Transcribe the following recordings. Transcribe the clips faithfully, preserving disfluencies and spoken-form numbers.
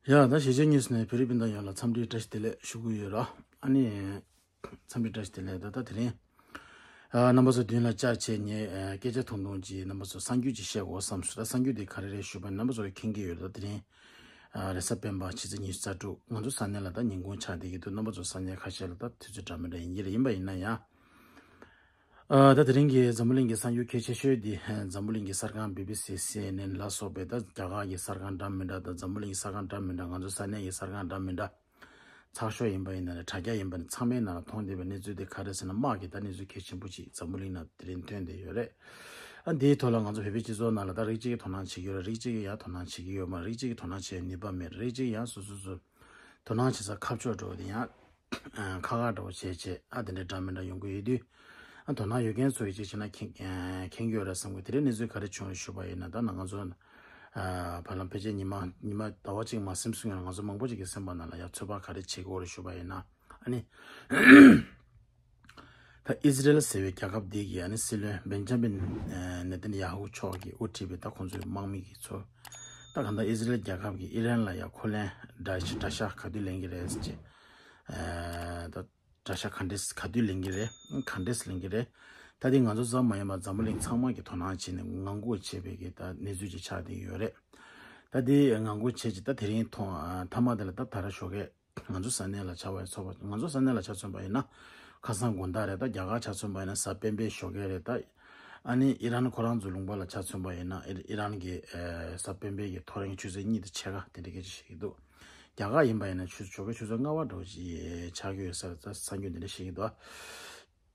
ཡ་ད་གཞིས་བྱེས་གཉིས་སུ་ནས་བོད་རིགས་སྤུན་ཟླ་ཡོངས་ལ་འཚམས་འདྲི་བཀྲ་ཤིས་བདེ་ལེགས་ཞུ་གི་ཡོད་ར། ཨ་ནི་འཚམས་འདྲི་བཀྲ་ཤིས་བདེ་ལེགས། ད་ད་དེ་རིང་ཨ་རྣམ་པ་ཚོ་མདུན་ལ་བཅར་བྱས་ངས་ཨ་སྐད་ཆ་ཐུང་ཐུང་ཅིག་རྣམ་པ་ཚོ་གསར་འགྱུར་ཅིག་བཤད་དགོས་བསམ་སོང་། ད་གསར་འགྱུར་དེ་ག་རེ་རེད་ཞུས་པ་ན། རྣམ་པ་ཚོ་མཁྱེན་གྱི་ཡོད་རེད། ད་དེ་རིང་ཨ་རེས་གཟའ་སྤེན་པ་ཕྱི་ཚེས་ཉི་ཤུ་རྩ་དྲུག་ང་ཚོ་ས་གནས་ལ་ད་ཉིན་གུང་ཆགས་བསྡད་ཀྱི་འདུག་རྣམ་པ་ཚོ་ས་གནས་ཁ་ཤས་ལ་ད་དུས་ཚོད་འདྲ་མི་འདྲ་ཡིན་གྱི་རེད། ཡིན་པ་ཡིན་ན་ཡང་། ཨ་ད་དེ་རིང་གི་འཛམ་བུ་གླིང་གི་གསར་འགྱུར་གལ་ཆེ་ཤོས་འདི་འཛམ་བུ་གླིང་གི་གསར་ཁང་བི་བི་སི། སི་ཨེན་ཨེན་ལ་སོགས་པའི་ད་རྒྱ་གར་གྱི་གསར་ཁང་འདྲ་མི་འདྲ་དང་འཛམ་བུ་གླིང་གི་གསར་ཁང་འདྲ་མི་འདྲ། ང་ཚོ་ས་གནས་ཀྱི་གསར་ཁང་འདྲ་མི་འདྲ། ཚགས་ཤོག་ཡིན་པ་ཡིན་ན་རེད། དྲ་རྒྱ་ཡིན་པ་ཡིན་ན་རེད། ཚང་མའི་ནང་ལ་མཐོང་བསྡད་པའི་གནས་ཚུལ་དེ་ག་རེ་ཟེར་ན། དམག་གི་ད་གནས་ཚུལ་གལ་ཆེན་པོ་ཅིག་འཛམ་བུ་གླིང་ནང་དེ་རིང་ཐོན་བསྡད་ཡོད་རེད། ཨ་འདིའི་ཐོག་ལ་ང་ཚོ་བོད་པའི་སྤྱི་ཚོགས་ནང་ལ་ད་རིགས་གཅིག་གིས་དོ་སྣང་བྱེད་ཀྱི་ཡོད་རེད། རིགས་གཅིག་གིས་ཡང་དོ་སྣང་བྱེད་ཀྱི་ཡོད་མ་རེད། རིགས་གཅིག་གིས་དོ་སྣང་བྱེད་ནུས་པ་མེད་རེད། རིགས་གཅིག་ཡང་སོ་སོ་སོ་དོ་སྣང་བྱེད་ས་ཁ་ཕྱོགས་འགྲོ་བ་དེ་ཡང་ཨ་ཁག་ཁག་འདྲ་བོ་བྱས་བྱས། ཨ་དེ་འདྲའི་འདྲ་མི་འདྲ་ཡོང་གི་ཡོད་དུས། ཨ་དོ་སྣང་ཡོད་མཁན་ཚོ་ཡིས་ཅིག་བྱས་ན་མཁྱེན་ཨ་མཁྱེན་གྱི་ཡོད་རེད་བསམ་གི། དེ་རིང་གནས་ཚུལ་ག་རེ་བྱུང་རེད་ཞུས་པ་ཡིན་ན། ད་ནང་ང་ཚོ་ཨ་བར་ལམ་ཕལ་ཆེར་ཉི་མ་ཉི་མ་ཟླ་བ་གཅིག་མ་ཟིན་སོང་ཡང་ང་ཚོ་མང་པོ་ཅིག་གི་སེམས་པ་ནང་ལ་ཡང་ཚོད་དཔག་ག་རེ་བྱེད་ཀྱི་ཡོད་རེད་ཞུས་པ་ཡིན་ན། ཨ་ནི་ད་ཨི་ཟི་རེལ་ཟེར་བའི་རྒྱལ་ཁབ་འདི་གི་ཨ་ནི་སྲིད་བློན་བེན་ཇ་མིན་ཨ་ནེ་ཐན་ཡ་ཧུ་མཆོག་གིས་དབུ་ཁྲིད་པའི་ད་ཁོང་ཚོའི་དམག་མི་གི་ཚོ། ད་གང་ལྟར་ཨི་ཟི་རེལ་རྒྱལ་ཁབ་ཀྱིས་ཨི་རན་ལ་ཡང་ཁོ་ལན་དགྲ་དགྲ་ཤ་ག་དུས་ལེན་གྱི་རེད་ཟེར་བྱས། ཨ་ད་དགྲ་ཤ་ག་འདྲས་ག་དུས་ལེན་གྱི་རེད། ག་འདྲས་ལེན་གྱི་རེད། ད་དེ་ང་ཚོ་ཙམ་མ་ཡིན་པར་འཛམ་བུ་གླིང་ཚང་མ་གིས་དོ་སྣང་བྱས་ནས་ངང་སྒུག་བྱས་པའི་གི་ད་གནས་ཚུལ་ཅིག་ཆགས་བསྡད་ཡོད་རེད། ད་དེ་ངང་སྒུག་བྱས་ཅིག་ད་དེ་རིང་ཐོག་ཨ་མཐའ་མ་དེ་ལ་ད་ད་ར་ཞོགས་ཀས་ང་ཚོ་ས་གནས་ལ་ཆ་བ་ཚོགས་པ། ང་ཚོ་ས་གནས་ལ་ཆ་མཚོན་པ་ཡིན་ན་ཁ་སང་དགོང་དག་རེད། ད་རྒྱ་གར་ཆ་མཚོན་པ་ཡིན་ན་གཟའ་སྤེན་པའི་ཞོགས་ཀས་རེད། ད་ཨ་ནི་ཨི་རན་ཁོ་རང་ཚོའི་ལུང་པ་ལ་ཆ་མཚོན་པ་ཡིན་ན་ཨི་ཨི་རན་གྱི་ཨ་གཟའ་སྤེན་པའི་གི་ཐོ་རེངས་ཆུ་ཚོད་གཉིས་དང་ཕྱེད་ཀ་དེ་འདྲ་སྐད་ཆ་བཤད་ཀྱི་འདུག་རྒྱ་གར་ཡིན་པ་ཡིན་ན་ཆུ་ཞོགས་ཀའི་ཆུ་ཚོད་ལྔ་པ་འདྲ་བོ་ཅིག་ཆགས་ཀྱི་ཡོད་ས་རེད། ད་གསར་འགྱུར་འདི་འདྲ་བཤད་ཀྱི་འདུག་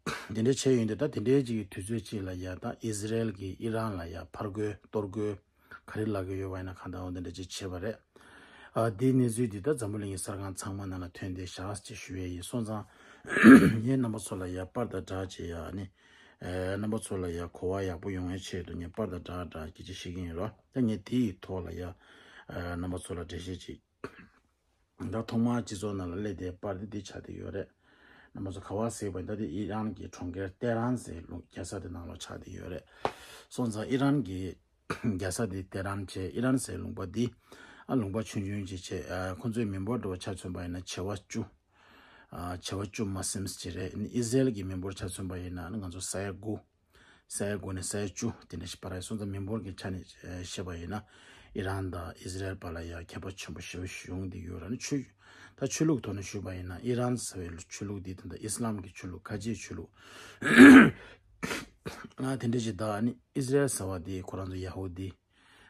དེ་འདྲ་བྱས་ཡོང་དུས་ད་དེ་འདྲའི་ཅིག་གི་དུས་ཚོད་ཅིག་ལ་ཡ་ད་ཨི་ཟི་རེལ་གྱིས་ཨི་རན་ལ་ཡ་ཕར་རྒོལ་གཏོར་རྒོལ་ག་རེ་ལབ་ཀྱི་ཡོད་པ་ཡིན་ན་གང་ལྟར་འོ་དེ་འདྲ་ཅིག་བྱས་པ་རེད། ཨ་དེའི་གནས་ཚུལ་འདི་ད་འཛམ་བུ་གླིང་གི་གསར་ཁང་ཚང་མ་ནང་ལ་ཐོན་བསྡད་བཞག་ཅེས་ཞུ་ཡས་ཡིན། སོང་ཙང་ངས་རྣམ་པ་ཚོ་ལ་ཡ་པར་དང་སྦྲགས་བྱས་ཡ་ཨ་ནི་ཨ་རྣམ་པ་ཚོ་ལ་ཡ་གོ་བ་ཡག་པོ་ཡོང་བའི་ཆེད་དུ་ངས་པར་དང་སྦྲགས་སྦྲགས་སྐད་ཆ་བཤད་ཀྱི་ཡིན་རོ། ད་ངས་དེའི་ཐོག་ལ་ཡ་ཨ་རྣམ་པ་ཚོ་ལ་འགྲེལ་བཤད་ཅིག་ད་ཐོག་མར་སྤྱི་ཚོགས་ནང་ལ་སླེབས་དེ་པར་དེ་འདི་ཆགས་བསྡད་ཡོད་རེད། རྣམ་པ་ཚོ་ག་པར་གཟིགས་པ་ཡིན་ད་དེ་ཨི་རན་གྱི་གྲོང་ཁྱེར་ཏེ་རན་ཟེར་ལུང་རྒྱལ་ས་དེ་ནང་ལ་ཆགས་བསྡད་ཡོད་རེད། སོང་ཙང་ཨི་རན་གྱི་རྒྱལ་ས་དེ་ཏེ་རན་བྱས། ཨི་རན་ཟེར་ལུང་པ་འདི་ཨ་ལུང་པ་ཆུང་ཆུང་ཅིག་བྱས། ཨ་ཁོང་ཚོའི་མི་འབོར་འདྲ་བོ་ཆ་མཚོན་པ་ཡིན་ན་བྱེ་བ་བཅུ། ཨ་བྱེ་བ་བཅུ་མ་ཟིན་ཅིག་རེད། ཨི་ཟི་རེལ་གྱི་མི་འབོར་ཆ་མཚོན་པ་ཡིན་ན་ང་ཚོ་ས་ཡ་དགུ། ས་ཡ་དགུ་ནས་ས་ཡ་བཅུ་དེ་འདྲ་ཞིག་བར་ཡོད། སོང་ཙང་མི་འབོར་གྱི་ཆ་ནས་ཨ་བཤད་པ་ཡིན་ན་ཨི་རན་དང་ཨི་ཟི་རེལ་བར་ལ་ཡང་ཁྱད་པར་ཆེན་པོ་ཞེ་པོ་ཞིག་ཡོང་བསྡད་ཡོད་རེད། ཨ་ནི་ཆོས་ད་ཆོས་ལུགས་ཐོག་ནས་ཞུས་པ་ཡིན་ན་ཨི་རན་ཟེར་བའི་ཆོས་ལུགས་འདི་ད་ལྟ་ཨི་སི་ལམ་གྱི་ཆོས་ལུགས། ཁ་ཆེའི་ཆོས་ལུགས་ཨ་དེ་འདྲ་ཞིག་ད། ཨ་ནི་ཨི་ཟི་རེལ་ཟེར་བ་འདི་ཁོ་རང་ཚོ་ཡ་ཧུ་དི་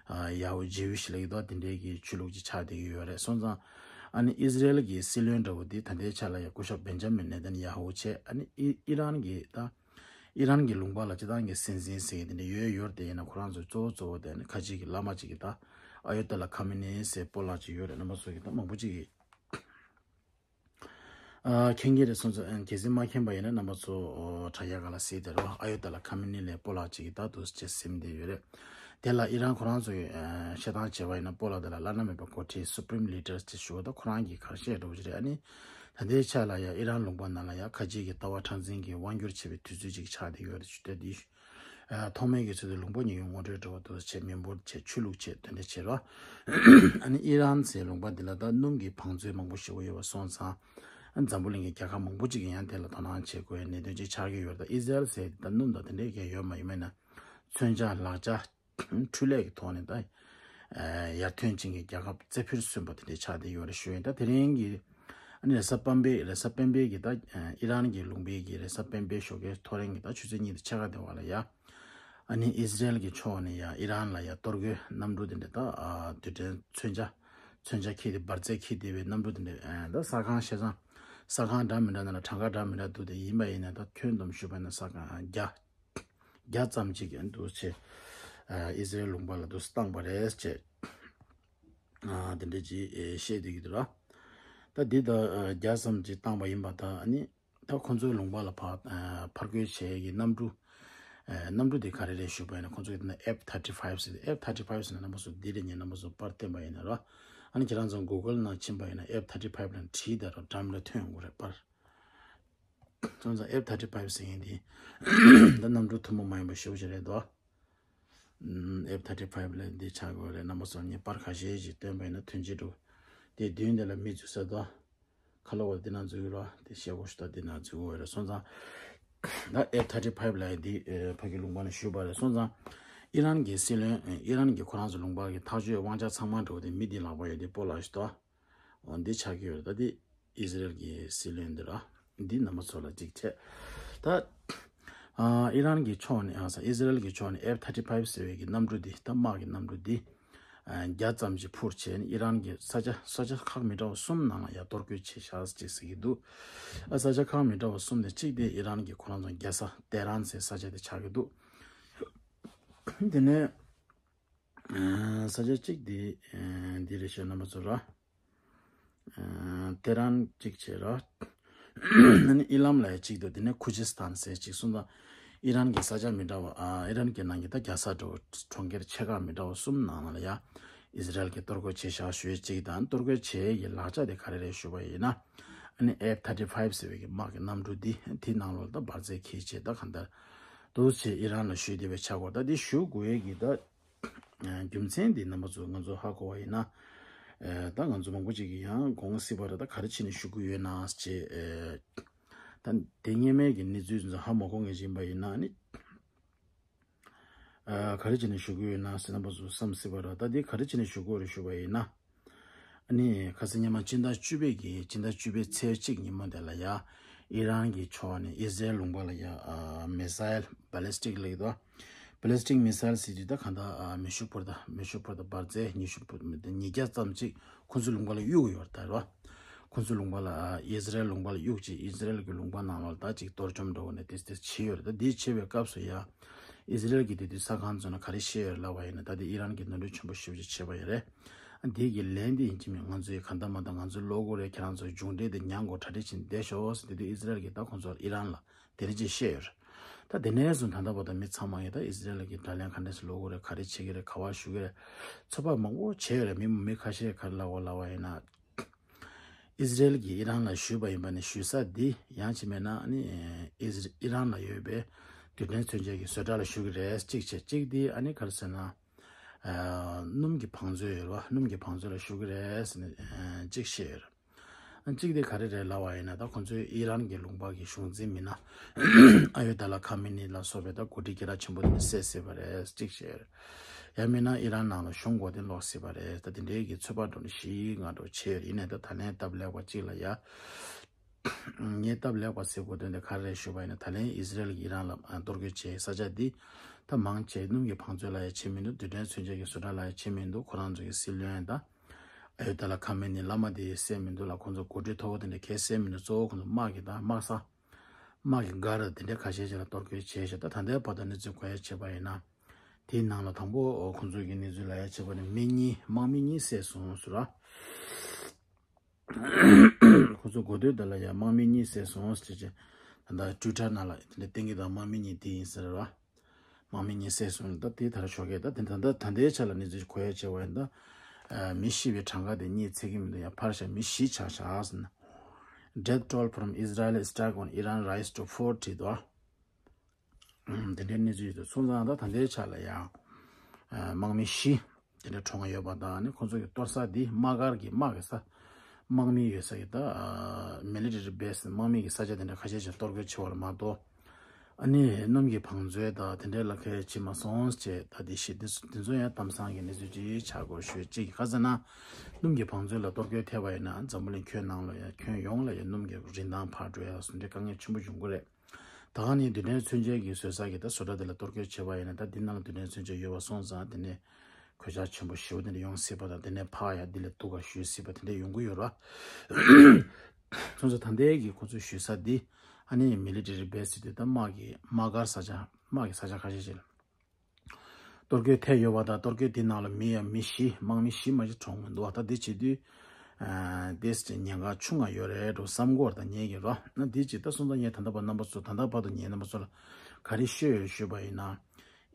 ཨ་ཡ་ཧུ་ཇི་ཝི་ཤི་ལབ་ཀྱི་འདུག་དེ་འདྲའི་གི་ཆོས་ལུགས་ཅིག་ཆགས་བསྡད་ཀྱི་ཡོད་རེད། སོང་ཙང་ཨ་ནི་ཨི་ཟི་རེལ་གྱི་སྲིད་བློན་འདྲ་བོ་འདི་ད་ལྟའི་ཆ་ལ་ཡ་སྐུ་ཞབས་བེན་ཇ་མིན་ནེ་ཐན་ཡ་ཧུ་བྱས། ཨ་ནི་ཨི་ཨི་རན་གྱི་ད་ཨི་རན་གྱི་ལུང་པ་ལ་སྤྱི་བཏང་གི་སྲིད་འཛིན་ཟེར་གྱི་དེ་འདྲ་ཡོད་ཡོད་རེད། དེ་ཡིན་ན་ཁོ་རང་ཚོའི་གཙོ་བོ་གཙོ་བོ་དེ་ནི་ཁ་ཆེ་གི་བླ་མ་ཅིག་གི་ད་ཨ་ཡོ་དྷ་ལ་ཁ་མི་ནི་ཟེར་སྤོ་ལགས་ཅིག་ཡོད་རེད། རྣམ་པ་ཚོ་གི་ད་མང་པོ་ཅིག་གི་ཨ་མཁྱེན་གྱི་རེད། སོང་ཙང་གལ་སྲིད་མ་མཁྱེན་པ་ཡིན་ན་རྣམ་པ་ཚོ་དྲ་རྒྱ་སྒང་ལ་གཟིགས་དེ་རེད་བ། ཨ་ཡོ་དྷ་ལ་ཁ་མི་ནི་ལབ་སྤོ་ལགས་ཅིག་གི་ད་འདུག་སེ་བྱས་ཟིན་བསྡད་ཡོད་རེད། དེ་ལ་ཨི་རན་ཁོ་རང་ཚོ་གི་ཨ་བཤད་སྟངས་བྱས་པ་ཡིན་ན་སྤོ་ལགས་དེ་ལ་བླ་ན་མེད་པའི་འགོ་ཁྲིད་སུ་པི་རིམ་ལི་ཌར་ཅེས་ཞུ་བ་ད་ཁོ་རང་གི་གར་བཤད་འདྲ་བོ་ཅིག་རེད། ཨ་ནི་ད་ལྟའི་ཆ་ལ་ཡ་ཨི་རན་ལུང་པ་ནང་ལ་ཡ་ཁ་ཆེ་གི་ལྟ་བ་མཁྲེགས་འཛིན་གྱི་དབང་སྒྱུར་བྱེད་པའི་དུས་ཚོད་ཅིག་ཆགས་བསྡད་ཡོད་རེད་ཞུ་དེ་འདི། ཨ་ཐོག་མའི་གི་ཆུ་ཚོད་ལུང་པ་ཉུང་ཉུང་ངོ་སྤྲོད་འདྲ་བོ་འདུག་བྱས། མི་འབོར་བྱས། ཆོས་ལུགས་བྱས། དེ་འདྲ་བྱས་རོ། ཨ་ནི་ཨི་རན་ཟེར་ལུང་པ་འདི་ལ་ད་སྣུམ་གྱི་བང་མཛོད་མང་པོ་ཞེ་པོ་ཡོད་པ་སོང་ཙང་། ཨ་འཛམ་བུ་གླིང་གི་རྒྱལ་ཁབ་མང་པོ་ཅིག་གིས་ཡང་དེ་ལ་དོ་སྣང་བྱེད་དགོས་པའི་གནད་དོན་ཅིག་ཆགས་ཀྱི་ཡོད་རེད། ད་ཨི་ཟི་རེལ་ཟེར་ད་སྣུམ་དང་དེ་འདྲའི་གས་ཡོད་མ་ཡིན་མིན་ན་མཚོན་ཆ་ལག་ཆ་འཕྲུལ་ལས་ཀྱི་ཐོག་ནས་ད་ཡར་ཐོན་ཅན་གྱི་རྒྱལ་ཁབ་རྩེ་ཕུད་སོན་པ་དེ་འདྲའི་ཆགས་བསྡད་ཡོད་རེད་ཞུ་ཡིན། ད་དེ་རིང་གི་ཨ་ནི་རེས་གཟའ་སྤེན་པའི་རེས་གཟའ་སྤེན་པའི་གི་ད་ཨི་རན་གྱི་ལུང་པའི་གི་རེས་གཟའ་སྤེན་པའི་ཞོགས་ཀའི་ཐོ་རེངས་ཀྱི་ད་ཆུ་ཚོད་གཉིས་དང་ཕྱེད་ཀ་དེ་བར་ལ་ཡ། ཨ་ནི་ཨི་ཟི་རེལ་གྱི་ཕྱོགས་ནས་ཡ་ཨི་རན་ལ་ཡ་གཏོར་རྒོལ་གནམ་གྲུ་དེ་འདྲ་ད་ཨ་རྡུལ་ཕྲན་མཚོན་ཆ་མཚོན་ཆ་འཁྱེར་ཏེ་འབར་རྫས་འཁྱེར་བསྡད་པའི་གནམ་གྲུ་དེ་འདྲ་ཨ་ད་གསར་ཁང་བཤད་ཙང་གསར་ཁང་འདྲ་མི་འདྲ་ནང་ལ་གྲངས་ཀ་འདྲ་མི་འདྲ་འདུག་དེ་ཡིན་པ་ཡིན་ན་ད་ཁྱོན་བསྡོམས་ཞུས་པ་ན་གསར་ཁང་བརྒྱ་བརྒྱ་ཙམ་ཅིག་གི་འདུག་ཅེས་ཨ་ཨི་ཟི་རེལ་ལུང་པ་ལ་འདུག་བཏང་པ་རེད་ཅེས་ཨ་དེ་འདྲ་ཅིག་ཨེ་བཤད་བསྡད་ཀྱི་འདུག་ར། ད་འདི་ད་ཨ་བརྒྱ་ཙམ་ཅིག་བཏང་པ་ཡིན་པ་ད་ཨ་ནི། ད་ཁོང་ཚོའི་ལུང་པ་ལ་ཕར་ཨ་ཕར་རྒོལ་བྱེད་ཀྱི་གནམ་གྲུ། ཨ་གནམ་གྲུ་དེ་ག་རེ་རེད་ཞུས་པ་ཡིན་ན་ཁོང་ཚོ་གི་ད་ལྟ་F thirty five་ཟེར་ཏེ། F thirty five་ཟེར་ན་རྣམ་པ་ཚོ་འདི་རེད། ངས་རྣམ་པ་ཚོ་པར་བསྟན་པ་ཡིན་ན་རོ། ཨ་ནི་ཁྱེད་རང་ཚོ་Google་ནང་ཕྱིན་པ་ཡིན་ན་F thirty five་ལ་བྲིས་ད་རོ། འདྲ་མི་འདྲ་ཐོན་ཡོང་གི་རེད་པར། སོང་ཙང་F thirty five་ཟེར་མཁན་དེ་ད་གནམ་གྲུ་ཐུན་མོང་མ་ཡིན་པ་ཞེ་པོ་ཅིག་རེད་དོ། ཨམ། F thirty five་ལ་འདི་ཆགས་དགོས་རེད། རྣམ་པ་ཚོ་ངས་པར་ཁ་ཤས་ཤིག་བཏོན་པ་ཡིན་ན་ཐོན་ཅི་འགྲོ། དེ་མདུན་དེ་ལ་མི་འཛུལ་ས་དང་། ཁ་ལོ་བ་འདི་ན་འཛུལ་གི་ར། དེ་ཤེལ་སྒོ་ཞིག་ད་འདི་ན་འཛུལ་གི་ར། སོང་ཙང་། ད་ཨེཕ་ཐར་ཊི་ཕའིབ་ལབ་ཡ་འདི་ཨེ་ཕ་གི་ལུང་པ་ནས་ཞུས་པ་རེད། སོང་ཙང་ཨི་རན་གྱི་སྲིད་བློན་ཨེ་ཨི་རན་གྱི་ཁོ་རང་ཚོ་ལུང་པ་གི་ཐག་གཅོད་དབང་ཆ་ཚང་མ་འགྲོ་དེ་མི་འདི་ལག་པ་ཡོད་དེ་སྤོ་ལགས་ཞིག་ཏོ། འོ་འདི་ཆགས་ཀྱི་ཡོད་རེད། ད་འདི་ཨི་ཟི་རེལ་གྱི་སྲིད་བློན་འདི་ར། འདི་རྣམ་པ་ཚོ་ལ་གཅིག་བྱས། ད་ཨ་ཨི་རན་གྱི་ཕྱོགས་ནས་ཨ་ས་ཨི་ཟི་རེལ་གྱི་ཕྱོགས་ནས་ཨེཕ་ཐར་ཊི་ཕའིབ་ཟེར་བའི་གི་གནམ་གྲུ་འདི་ད་དམག་གི་གནམ་གྲུ་འདི་ཨ་བརྒྱ་ཙམ་ཞིག་འཕུར་བྱས་ནས་ཨི་རན་གྱི་ས་ཆ་ས་ཆ་ཁག་མི་འདྲ་བ་གསུམ་ནང་ལ་ཡ་གཏོར་རྒོལ་བྱས་ཤག་ཅེས་ཟེར་གྱི་འདུག་ཨ་ས་ཆ་ཁག་མི་འདྲ་བ་གསུམ་དེ་གཅིག་དེ་ཨི་རན་གྱི་ཁོ་རང་ཚོ་རྒྱལ་ས་ཏེ་རན་ཟེར་ས་ཆ་དེ་ཆགས་ཀྱི་འདུག་དེ་ནས་ཨ་ས་ཆ་གཅིག་དེ་ཨ་འདི་རེད་ཤག་རྣམ་པ་ཚོ་ར། ཨ་ཏེ་རན་གཅིག་བྱས་ར། ཨ་ནི་ཨི་ལམ་ལ་ཡ་གཅིག་འདུག་དེ་ནས་ཁུ་ཇི་སི་ཐན་ཟེར་གཅིག་གསུངས་དང་། ཨི་རན་གྱི་ས་ཆ་མི་འདྲ་བ་ཨ་ཨི་རན་གྱི་ནང་གི་ད་རྒྱལ་ས་འགྲོ་གྲོང་ཁྱེར་ཆེ་ཁག་མི་འདྲ་བ་གསུམ་ནང་ལ་ཡ་ཨི་ཟི་རེལ་གྱི་གཏོར་རྒོལ་བྱས་ཤག་ཞུ་ཡས་གཅིག་དང་། གཏོར་རྒོལ་བྱས་ཡས་ཀྱི་ལག་ཆ་དེ་ག་རེ་རེད་ཞུ་བ་ཡིན་ན། ཨ་ནི་ཨེཕ་ཐར་ཊི་ཕའིབ་ཟེར་བའི་གི་དམག་གི་གནམ་གྲུ་འདི་དེ་ནང་ལོགས་ད་འབར་རྫས་འཁྱེར་བྱས་ད་གང་ལྟར་འདུག་བྱས་ཨི་རན་ལ་ཞུས་བསྡད་པའི་ཆ་གོ། ད་འདི་ཞུ་དགོས་ཡས་ཀྱི་ད། ཨ་རྒྱུ་མཚན་འདི་རྣམ་པ་ཚོ་ང་ཚོ་ཧ་གོ་བ་ཡིན་ན། ཨ་ད་ང་ཚོ་མང་པོ་ཅིག་གིས་ཡང་དགོངས་སྲིད་པ་རེད། ད་ག་རེ་བྱས་ནས་ཞུ་གི་ཡོད་ན་ཅེས། ཨ་ད་དེ་སྔོན་མའི་གི་གནས་ཚུལ་ཚོ་ཧ་མ་གོ་མཁན་ཞིག་ཡིན་པ་ཡིན་ན་ནི། ཨ་ག་རེ་བྱས་ནས་ཞུ་གི་ཡོད་ན་ཟེར་རྣམ་པ་ཚོ་བསམ་སྲིད་པ་རེད། ད་འདི་ག་རེ་བྱས་ནས་ཞུ་དགོས་རེད་ཞུ་བ་ཡིན་ན། ཨ་ནི་ཁ་སང་ཉི་མ་སྤྱི་ཟླ་བཅུ་པའི་གི་སྤྱི་ཟླ་བཅུ་པའི་ཚེས་གཅིག་ཉིན་མོ་དེ་ལ་ཡ་ཨི་རན་གྱི་ཕྱོགས་ནས་ཨི་ཟི་རེལ་ལུང་པ་ལ་ཡ་ཨ་མི་སའིལ་བྷ་ལིས་ཊིག་ལབ་ཀྱི་འདུག་བྷ་ལིས་ཊིག་མི་སའིལ་ཟེར་དུས་ད་གང་ལྟར་ཨ་མེ་ཤུགས་འཕུར་མདའ་མེ་ཤུགས་འཕུར་མདའ་འབར་རྫས་ཉི་ཤུ་འཕུར་མདའ་ཉིས་བརྒྱ་ཙམ་ཅིག་ཁོང་ཚོའི་ལུང་པ་ལ་གཡུག་ཡོད་རེད་ད་ར། ཁོང་ཚོའི་ལུང་པ་ལ་ཨི་ཟི་རེལ་ལུང་པ་ལ་གཡུག་ཅིག་ཨི་ཟི་རེལ་གྱི་ལུང་པ་ནང་ལོགས་ལ་ད་ཅིག་གཏོར་བཅོམ་འགྲོ་གི་ནས་དེ་དེ་བྱས་ཡོད་རེད། ད་འདི་བྱས་པའི་སྐབས་སུ་ཡ་ཨི་ཟི་རེལ་གྱི་དེ་དུས་ས་ཁང་ཚོ་ནས་ག་རེ་བཤད་ཡོད་རེད་ལབ་པ་ཡིན་ན། ད་དེ་ཨི་རན་གྱི་ནོར་འཁྲུལ་ཆེན་པོ་ཞེ་པོ་ཅིག་བྱས་པ་ཡོད་རེད། འདི་གི་ལན་འདི་ཡིན་གཅིག་མིན་ང་ཚོས་གང་ལྟར་མ་ལྟར་ང་ཚོའི་བློ་ཁོག་རེད། ཁྱེད་རང་ཚོ་མཇུག་འབྲས་དེ་མྱངས་དགོས། གྲ་སྒྲིག་བྱས་ནས་བསྡད་ཤོག་ཟེར། དེ་དུས་ཨི་ཟི་རེལ་གྱིས་ད་ཁོང་ཚོར་ཨི་རན་ལ་དེ་འདྲ་ཅིག་བཤད་ཡོད་རེད། ད་དེ་ནས་བཟུང་ད་ལྟ་བར་དུ་མི་ཚང་མ་ཡིས་ད་ཨི་ཟི་རེལ་གྱི་དགྲ་ལན་ག་འདྲ་ཞིག་སློག་གི་རེད། ག་རེ་བྱེད་ཀྱི་རེད། ག་པར་ཞུགས་ཀྱི་རེད། ཚོད་དཔག་མང་པོ་བྱས་ཡོད་རེད། མི་མི་ཁ་ཤས་ག་རེ་ལབ་པ་ལབ་པ་ཡིན་ན། ཨི་ཟི་རེལ་གྱིས་ཨི་རན་ལ་ཞུས་པ་ཡིན་པ་ནི་ཞུ་ས་འདི་ཡང་ཅིག་མིན་ན་ཨ་ནི་ཨི་ཟི་ཨི་རན་ལ་ཡོད་པའི་རྡུལ་ཕྲན་མཚོན་ཆའི་གི་བཟོ་གྲྭ་ལ་ཞུ་གི་རེད། གཅིག་བྱས། གཅིག་འདི་ཨ་ནི་ག་རེ་ཟེར་ན། ཨ་སྣུམ་གྱི་བང་མཛོད་ཡོད་རེད་བ། སྣུམ་གྱི་བང་མཛོད་ལ་ཞུ་གི་རེད་ཟེར་ནས་ཨ་གཅིག་བཤད་ཡོད་རེད། གཅིག་དེ་ག་རེ་རེད་ལབ་པ་ཡིན་ན། ད་ཁོང་ཚོས་ཨི་རན་གྱི་ལུང་པ་གི་གཞུང་འཛིན་མི་སྣ་ཨ་ཡོ་ཏཱ་ལ་ཁ་མེ་ནི་ལ་སོགས་པའི་ད་འགོ་ཁྲིད་སྐད་གྲགས་ཆེན་པོ་དེ་ནས་བསད་ཟེར་བ་རེད། གཅིག་བཤད་ཡོད་རེད། ཡང་མིན་ན་ཨི་རན་ནང་ལ་གཞུང་མགོ་རྟིང་སློག་སྲིད་པ་རེད། ད་དེ་འདྲའི་གི་ཚོད་དཔག་འགྲོ་ནས་ཤི་ང་འགྲོ་བྱས་ཡོད་རེད། ཡིན་ནའི་ད་ད་ལན་སྟབས་ལེགས་པ་གཅིག་ལ་ཡ། ངས་སྟབས་ལེགས་པ་ཟེར་དགོས་དོན་དེ་ག་རེ་རེད་ཞུས་པ་ཡིན་ན། ད་ལན་ཨི་ཟི་རེལ་གྱིས་ཨི་རན་ལ་ཨ་གཏོར་རྒོལ་བྱས་ས་ཆ་འདི་ད་མང་ཆེ་སྣུམ་གྱི་བང་མཛོད་ལ་ཡ་བྱེད་མི་འདུག་རྡུལ་ཕྲན་མཚོན་ཆ་གི་བཟོ་གྲྭ་ལ་ཡ་བྱེད་མི་འདུག་ཁོ་རང་ཚོ་གི་སྲིད་བློན་དང་ཨ་ཡོ་ཏཱ་ལ་ཁ་མེ་ནི་བླ་མ་དེ་བསད་མི་འདུག་ལ། ཁོང་ཚོ་འགོ་ཁྲིད་མཐོ་པོ་དེ་འདྲ་གས་བསད་མི་འདུག་གཙོ་བོ་ཁོང་ཚོ་དམག་གི་ད་དམག་ས་དམག་གི་སྒར་དེ་འདྲ་ཁ་ཤས་ཤིག་ལ་གཏོར་རྒོལ་བྱས་ཤག་ད་ད་ལྟའི་བར་དུ་གནས་ཚུལ་གོ་ཡ་བྱས་པ་ཡིན་ན། དེའི་ནང་ལ་དང་པོ་ཁོང་ཚོ་གི་གནས་ཚུལ་ལ་ཡ་བྱས་པ་ནི་མི་གཉིས་དམག་མི་གཉིས་བསད་སོང་ཟེར་ར། ཁོ་ཚོ་འགོ་སྟོད་དེ་ལ་ཡང་དམག་མི་གཉིས་བསད་སོང་ཟེར་བྱས། ད་ལྟ་ཊུའི་ཊར་ནང་ལ་དེ་འདྲ་བསྟན་གྱི་འདུག་དམག་མི་གཉིས་དེ་ཡིན་ཟེར་བ། དམག་མི་གཉིས་བསད་སོང་། ད་དེ་ད་ར་ཆོག་གི། ད་དེ་ད་ལྟ་ད་ལྟའི་ཆ་ལ་གནས་ཚུལ་གོ་ཡ་བྱས་པ་ཡིན་ད། ཨ་མི་ཤི་བའི་གྲངས་ཀ་དེ་རྙེད་ཚར་གྱི་མི་འདུག་ཡང་འཕར་ཤག་མི་བཞི་ཆགས་ཤག་ཟེར་ན། Death toll from Israeli attack on Iran rise to forty དོ། དེ་འདྲའི་གནས་ཚུལ་ཡོད་དོ། སོང་ཙང་ད་ད་ལྟའི་ཆ་ལ་ཡང་དམག་མི་བཞི་དེ་འདྲ་གྲོངས་ཡོད་པ་དང་། ནི་ཁོང་ཚོ་གི་གཏོར་ས་འདི་དམག་སྒར་གྱི་དམག་གི་ས་དམག་མི་ཡོད་ས་གི་ད་military base དམག་མི་གི་ས་ཆ་དེ་འདྲ་ཁ་ཤས་ཤིག་གཏོར་རྒོལ་བྱས་པ་མ་གཏོགས། ཨ་ནི་སྣུམ་གྱི་བང་མཛོད་དང་དེ་འདྲའི་ལ་ཁ་ཡ་བྱེད་མ་སོང་ཅེས། ད་དེ་ཤི་དེ་ཚོ་ཡང་གཏམ་བཟང་གི་གནས་ཚུལ་ཅིག་ཆགས་དགོས་ཞུས། གཅིག་ག་ཟེར་ན། སྣུམ་གྱི་བང་མཛོད་ལ་གཏོར་རྒོལ་ཐེབས་པ་ཡིན་ན་འཛམ་བུ་གླིང་ཁྱོན་ནང་ལ་ཡང་ཁྱོན་ཡོངས་ལ་ཡང་སྣུམ་གྱི་རིན་ཐང་འཕར་འགྲོ་ཡ་སོགས་འདྲའི་དཀའ་ངལ་ཆེན་པོ་ཡོང་གི་རེད། ད་ག་ནི་རྡུལ་ཕྲན་མཚོན་ཆའི་གི་བཟོ་ས་གི་ད་བཟོ་གྲྭ་དེ་ལ་གཏོར་རྒོལ་བྱས་པ་ཡིན་ན། ད་འདི་ནང་ལ་རྡུལ་ཕྲན་མཚོན་ཆ་ཡོད་པ་སོང་ཙང་དེ་ནས་གོད་ཆག་ཆེན་པོ་ཞེ་པོ་དེ་འདྲ་ཡོང་སྲིད་པ་དང་། དེ་ནས་ཕར་ཡ་འདི་ལས་སྡུག་ག་ཞུ་སྲིད་པ་དེ་འདྲ་ཡོང་གི་ཡོད་ར། སོང་ཙང་ད་ལྟའི་གི་ཁོ་ཚོས་ཞུ་ས་འདི་ཨ་ནི་military base དེ་ད་དམག་གི་དམག་སྒར་ས་ཆ་དམག་གི་ས་ཆ་ཁ་ཤས་ཤིག་ལ། གཏོར་རྒོལ་ཐེབས་ཡོད་པ་དང་། གཏོར་རྒོལ་དེ་ནང་ལ་མི་ཡང་མི་བཞི་དམག་མི་བཞི་མ་གཏོགས་གྲོངས་མི་འདུག་ད་འདི་བྱེད་དུས་ཨ་དེས་ཀྱི་ཉེན་ཁ་ཆུང་ང་ཡོད་རེད་འགྲོ་བསམ་གོ་བ་དང་ཉེ་གི་རོ། ན་འདི་བྱེད་ད་སོང་ཙང་ངས་ད་ལྟ་བར་རྣམ་པ་ཚོ་ད་ལྟ་བར་དུ་ངས་རྣམ་པ་ཚོ་ལ་ག་རེ་ཤོད་ཡོད་ཞུས་པ་ཡིན་ན།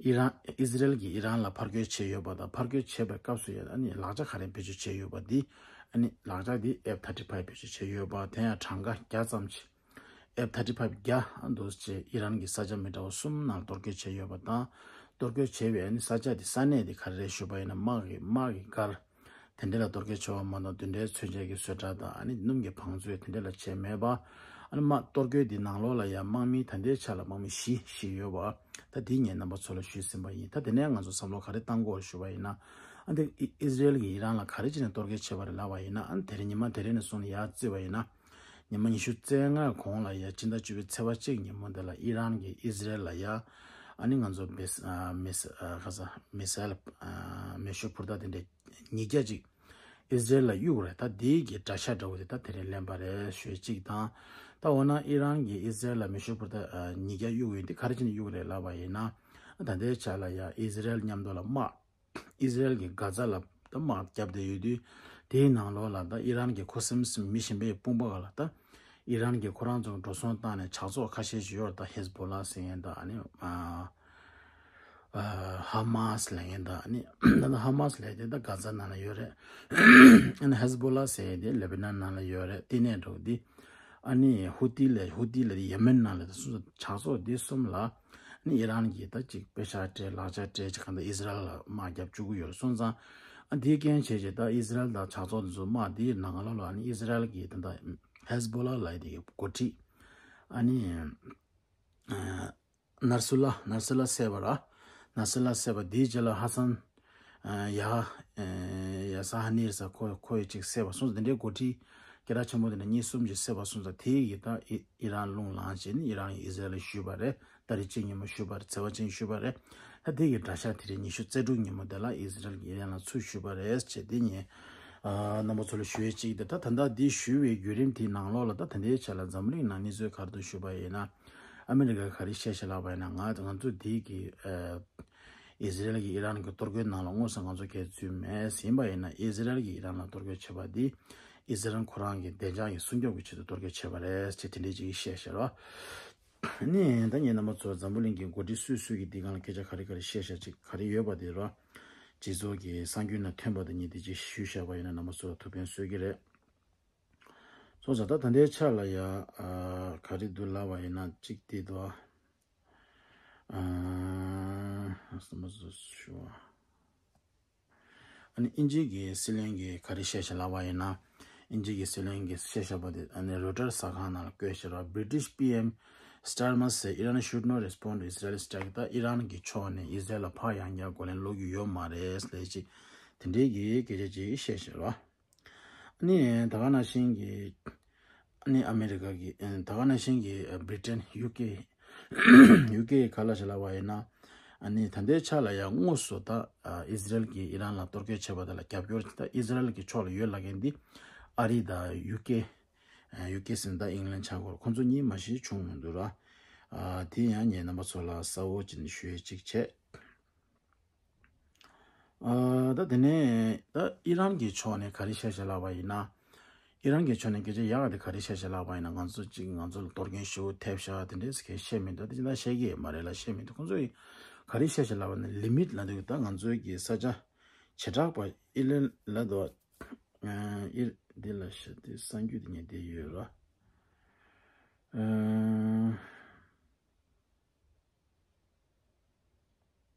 ཨི་རན་ཨི་ཟི་རེལ་གྱིས་ཨི་རན་ལ་ཕར་རྒོལ་བྱས་ཡོད་པ་དང་། ཕར་རྒོལ་བྱས་པའི་སྐབས་སུ་ཡང་ཨ་ནི་ལག་ཆ་ག་རེ་བེད་སྤྱོད་བྱས་ཡོད་པ་འདི། ཨ་ནི་ལག་ཆ་འདི་ཨེཕ་ཐར་ཊི་ཕའིབ་བེད་སྤྱོད་བྱས་ཡོད་པ་དེ་ཡང་གྲངས་ཀ་བརྒྱ་ཙམ་ཞིག་ཨེཕ་ཐར་ཊི་ཕའིབ་བརྒྱ་འདུག་ཅེས་ཨི་རན་གྱི་ས་ཆ་མི་འདྲ་བ་གསུམ་ནང་གཏོར་རྒོལ་བྱས་ཡོད་པ་དང་། གཏོར་རྒོལ་བྱས་པའི་ཨ་ནི་ས་ཆ་དེ་ས་གནས་དེ་ག་རེ་རེད་ཞུས་པ་ཡིན་ན། དམག་གི་དམག་གི་སྒར་ དེ་འདྲ་ལ་གཏོར་སྐྱོན་བྱས་པ་མ་གཏོགས་དེ་འདྲའི་མཚོན་ཆ་གི་བཟོ་གྲྭ་དང་ཨ་ནི་སྣུམ་གྱི་བང་མཛོད་དེ་འདྲ་ལ་བྱས་མེད་པ། ཨ་ནི་དམག་གཏོར་སྐྱོན་འདི་ནང་ལོགས་ལ་ཡང་དམག་མི་ད་ལྟའི་ཆ་ལ་དམག་མི་བཞི་ཤི་ཡོད་པ། ད་འདི་ངས་རྣམ་པ་ཚོ་ལ་ཞུས་ཟིན་པ་ཡིན། ད་དེ་ནས་ང་ཚོ་བསམ་བློ་ག་རེ་བཏང་དགོས་ཞུ་བ་ཡིན་ན། ཨ་འདི་ཨི་ཨི་ཟི་རེལ་གྱིས་ཨི་རན་ལ་ག་རེ་བྱས་ནས་གཏོར་སྐྱོན་བྱས་པ་རེད་ལབ་པ་ཡིན་ན། ཨ་ནི་དེ་རིང་ཉི་མ་དེ་རིང་ནས་བཟུང་ནས་ཡར་བརྩིས་པ་ཡིན་ན། ཉི་མ་ཉི་ཤུ་རྩ་ལྔ་གོང་ལ་ཡ་སྤྱི་ཟླ་བཅུ་པའི་ཚེས་པ་གཅིག་ཉིན་མོ་འདི་ལ་ཨི་རན་གྱིས་ཨི་ཟི་རེལ་ལ་ཡ་ཨ་ནི་ང་ཚོ་མི་སི་ཨ་མི་སི་ཨ་ཁ་ས་མི་སེལ་ཨ་མེ་ཤུགས་འཕུར་མདའ་དེ་འདྲ་ཉིས་བརྒྱ་ཅིག་ཨི་ཟི་རེལ་ལ་གཡུགས་རེད། ད་དེའི་གི་དགྲ་ཤ་འདྲ་བོ་དེ་ད་དེ་རིང་ལེན་པ་རེད་ཞུས་གཅིག་དང་། ད་འོ་ན་ཨི་རན་གྱིས་ཨི་ཟི་རེལ་ལ་མེ་ཤུགས་འཕུར་མདའ་ཨ་ཉིས་བརྒྱ་གཡུགས་ཡོད་འདི་ག་རེ་བྱས་ནས་གཡུགས་རེད་ལབ་པ་ཡིན་ན། ད་ལྟའི་ཆ་ལ་ཡ་ཨི་ཟི་རེལ་མཉམ་དུ་ལ་དམག་ཨི་ཟི་རེལ་གྱིས་གྷ་ཛ་ལ་ད་དམག་བརྒྱབ་བསྡད་ཡོད་དུས། དེའི་ནང་ལོགས་ལ་ད་ཨི་རན་གྱི་ཁུ་སིམ་སིམ་མི་གཞན་པའི་དཔུང་པ་ག་ལ་ད་ཨི་རན་གྱིས་ཁོ་རང་ཚོ་འགྲོ་སོང་བཏང་ནས་ཇག་ཚོགས་ཁ་ཤས་ཤིག་ཡོད་རེད། ད་ཧེ་ཟི་བྷོ་ལ་ཟེར་མཁན་དང་ཨ་ནི་ཨ་ཨ་ཧ་མ་སི་ལབ་མཁན་དང་ཨ་ནི་ད་ད་ཧ་མ་སི་ལབ་དེ་ད་གྷ་ཛ་ནང་ལ་ཡོད་རེད། ཨ་ནི་ཧེ་ཟི་བྷོ་ལ་ཟེར་དེ་ལེ་བྷ་ནན་ནང་ལ་ཡོད་རེད། དེ་ནས་འགྲོ་དེ། ཨ་ནི་ཧུ་ཏི་ལ་ཧུ་ཏི་ལ་ཡེ་མེན་ནང་ལ་ད་སོང་ཙང་ཇག་ཚོགས་འདི་གསུམ་ལ་ཨ་ནི་ཨི་རན་གྱིས་ད་ཅིག་དཔེ་ཆ་སྤྲད་ལག་ཆ་སྤྲད་ཅིག་གང་ལྟར་ཨི་ཟི་རལ་ལ་དམག་རྒྱབ་བཅུག་གི་ཡོད་སོང་ཙང་། ཨ་འདིའི་རྐྱེན་བྱས་རྗེས་ད་ཨི་ཟི་རལ་དང་ཇག་ཚོགས་འདི་ཚོ་དམག་འདིའི་ནང་ལོགས་ལ་ཨ་ནི་ཨི་ཟི་རལ་གྱི་ད་ལྟ་ཧེ་ཟི་བྷོ་ལ་ལབ་དེ་གི་འགོ་ཁྲིད་ཨ་ནི་ཨ་ནར་སུ་ལ་ནར་སུ་ལ་བསད་པ་ར། ནར་སུ་ལ་བསད་པ་དེའི་རྗེས་ལ་ཧ་སན། ཨ་ཡ་ཨ་ཡ་ས་ཧ་ནིར་ས་ཁོ་ཁོ་ཡི་གཅིག་བསད་པ་སོང་ཙང་། དེ་འདྲའི་འགོ་ཁྲིད་སྐད་གྲགས་ཆེན་པོ་དེ་འདྲ་གཉིས་གསུམ་ཅིག་བསད་པ་སོང་ཙང་། དེ་ཡི་ད་ཨི་ཨི་རན་རླུང་ལངས་བྱས་ནས་ཨི་རན་ཡིས་ཨི་ཟི་རལ་ལ་ཞུས་པ་རེད། ད་རེས་གཅིག་ཉིན་མོ་ཞུས་པ་རེད། ཚེས་པ་གཅིག་ཞུས་པ་རེད། ད་དེ་གི་དགྲ་ཤ་དེ་རིང་ཉི་ཤུ་རྩ་དྲུག་ཉིན་མོ་དེ་ལ་ཨི་ཟི་རལ་གྱིས་ཨི་རན་ལ་ཚུར་ཞུས་པ་རེད་ཅེས་དེ་ཉིན། ཨ་རྣམ་པ་ཚོ་ལ་ཞུ་ཡས་གཅིག་དེ། ད་ད་ལྟ་འདི་ཞུ་བའི་བརྒྱུད་རིམ་དེའི་ནང་ལོགས་ལ་ད་ད་ལྟའི་ཆ་ལ་འཛམ་བུ་གླིང་ནང་གནས་ཚུལ་ག་རེ་འདུག་ཞུས་པ་ཡིན་ན། ཨ་མི་རི་ཀ་ག་རེ་བཤད་བཤད་ལབ་པ་ཡིན་ན། ང་ང་ཚོ་འདི་གི་ཨ་ཨི་ཟི་རལ་གྱིས་ཨི་རན་གྱི་གཏོར་རྒོལ་ནང་ལ་དངོས་སུ་ང་ཚོ་གས་ཚུད་མེད་ཟིན་པ་ཡིན་ན། ཨི་ཟི་རལ་གྱིས་ཨི་རན་ལ་གཏོར་རྒོལ་བྱས་པ་འདི་ཨི་ཟི་རལ་ཁོ་རང་གི་བདེ་འཇགས་ཀྱི་སྲུང་སྐྱོབ་ཀྱི་ཆེད་དུ་གཏོར་རྒོལ་བྱས་པ་རེད་ཅེས་དེ་འདྲའི་ཅིག་བཤད་བཤད་རོགས། ནི་ད་ངས་རྣམ་པ་ཚོ་འཛམ་བུ་གླིང་གི་འགོ་ཁྲིད་སུ་སུ་གིས་འདི་སྒང་ལ་སྐད་ཆ་ག་རེ་ག་རེ་བཤད་བཤད་ཅིག་ག་རེ་ཡོད་པ་དེ་རོགས། སྤྱི་ཚོགས་ཀྱི་གསར་འགྱུར་ནང་ཐོན་པ་དེ་ཉིད་དེ་ཅིག་ཞུས་བཞག་པ་ཡིན་ན་རྣམ་པ་ཚོ་ལ་ཐུགས་ཕན་གསོས་ཀྱི་རེད། སོང་ཙང་ད་ད་ལྟའི་ཆ་ལ་ཡ་ཨ་ག་རེ་འདུག་ལབ་པ་ཡིན་ན་གཅིག་དེ་འདུག་ཨ། ཨ་རྣམ་པ་ཚོ་ཞུ་བ། ཨ་ནི་དབྱིན་ཇི་གི་སྲིད་བློན་གྱིས་ག་རེ་བཤད་བཤད་ལབ་པ་ཡིན་ན། དབྱིན་ཇི་གི་སྲིད་བློན་གྱིས་བཤད་བཤད་པ་དེ་ཨ་ནི་རོའི་ཊར་གསར་ཁང་ནང་ལ་བཀོད་བཤད་རོགས། British P M Starmer say Iran should not respond to Israeli strike. ད་ཨི་རན་གྱི་ཕྱོགས་ནས་ཨི་ཟི་རལ་ལ་ཕར་ཡང་བསྐྱར་རྒོལ་ལན་སློག་རྒྱུ་ཡོད་མ་རེད་ལབ་ཅིག་དེ་འདྲའི་གི་སྐད་ཆ་ཅིག་བཤད་བཤད་རོགས། ཨ་ནི་ད་ག་ནང་བཞིན་གྱི་ཨ་ནི་ཨ་མི་རི་ཀ་གི་ཨ་ད་ག་ནང་བཞིན་གྱི་ཨ་བྷི་རི་ཊན་ཡུ་ཀེ་ཡུ་ཀེ་ག་ལ་ཞིག་ལབ་པ་ཡིན་ན། ཨ་ནི་ད་ལྟའི་ཆ་ལ་ཡང་དངོས་སུ་ད་ཨ་ཨི་ཟི་རལ་གྱིས་ཨི་རན་ལ་གཏོར་རྒོལ་བྱས་པ་དེ་ལ་རྒྱབ་སྐྱོར་ད་ཨི་ཟི་རལ་གྱི་ཕྱོགས་ལ་ཡོད་ལབ་མཁན་འདི་ཨ་རི་དང་ཡུ་ཀེ་ཨ་ཡུ་ཀེ་ཟེར་ན་ད་ཨིང་ལན་ཆགས་སྐོར་ཁོང་ཚོ་གཉིས་མ་གཞི་བྱུང་མི་འདུག་ར། ཨ་དེ་ཡང་ངས་རྣམ་པ་ཚོ་ལ་གསལ་བོ་བྱས་ནས་ཞུ་ཡས་གཅིག་བྱས། ཨ་ད་དེ་ནས་ད་ཨི་རན་གྱི་ཕྱོགས་ནས་ག་རེ་བཤད་བཤད་ལབ་པ་ཡིན་ན། ཨི་རན་གྱི་ཕྱོགས་ནས་སྐད་ཆ་ཡག་ག་དེ་ག་རེ་བཤད་བཤད་ལབ་པ་ཡིན་ན། ང་ཚོ་གཅིག་ང་ཚོ་ལ་གཏོར་སྐྱོན་ཞེ་པོ་ཐེབས་ཤག་དེ་འདྲས་སྐད་བཤད་མི་འདུག་དེ་ཅི་ད་བཤད་ཀྱི་ཡོད་མ་རེད་ལ་བཤད་མི་འདུག་ཁོང་ཚོ་ཡིས་ག་རེ་བཤད་བཤད་ལབ་པ་ཡིན་ན། ལི་མིཊ་ལབ་དུས་ད་ང་ཚོའི་གི་ས་ཆ་བྱེ་བྲག་པ་ཨི་ལན་ལ་དོ་ཨ་ཨི་འདི་ལ་བཤད་དེ་གསར་འགྱུར་དེ་ཉིད་དེ་ཡོད་ར། ཨ།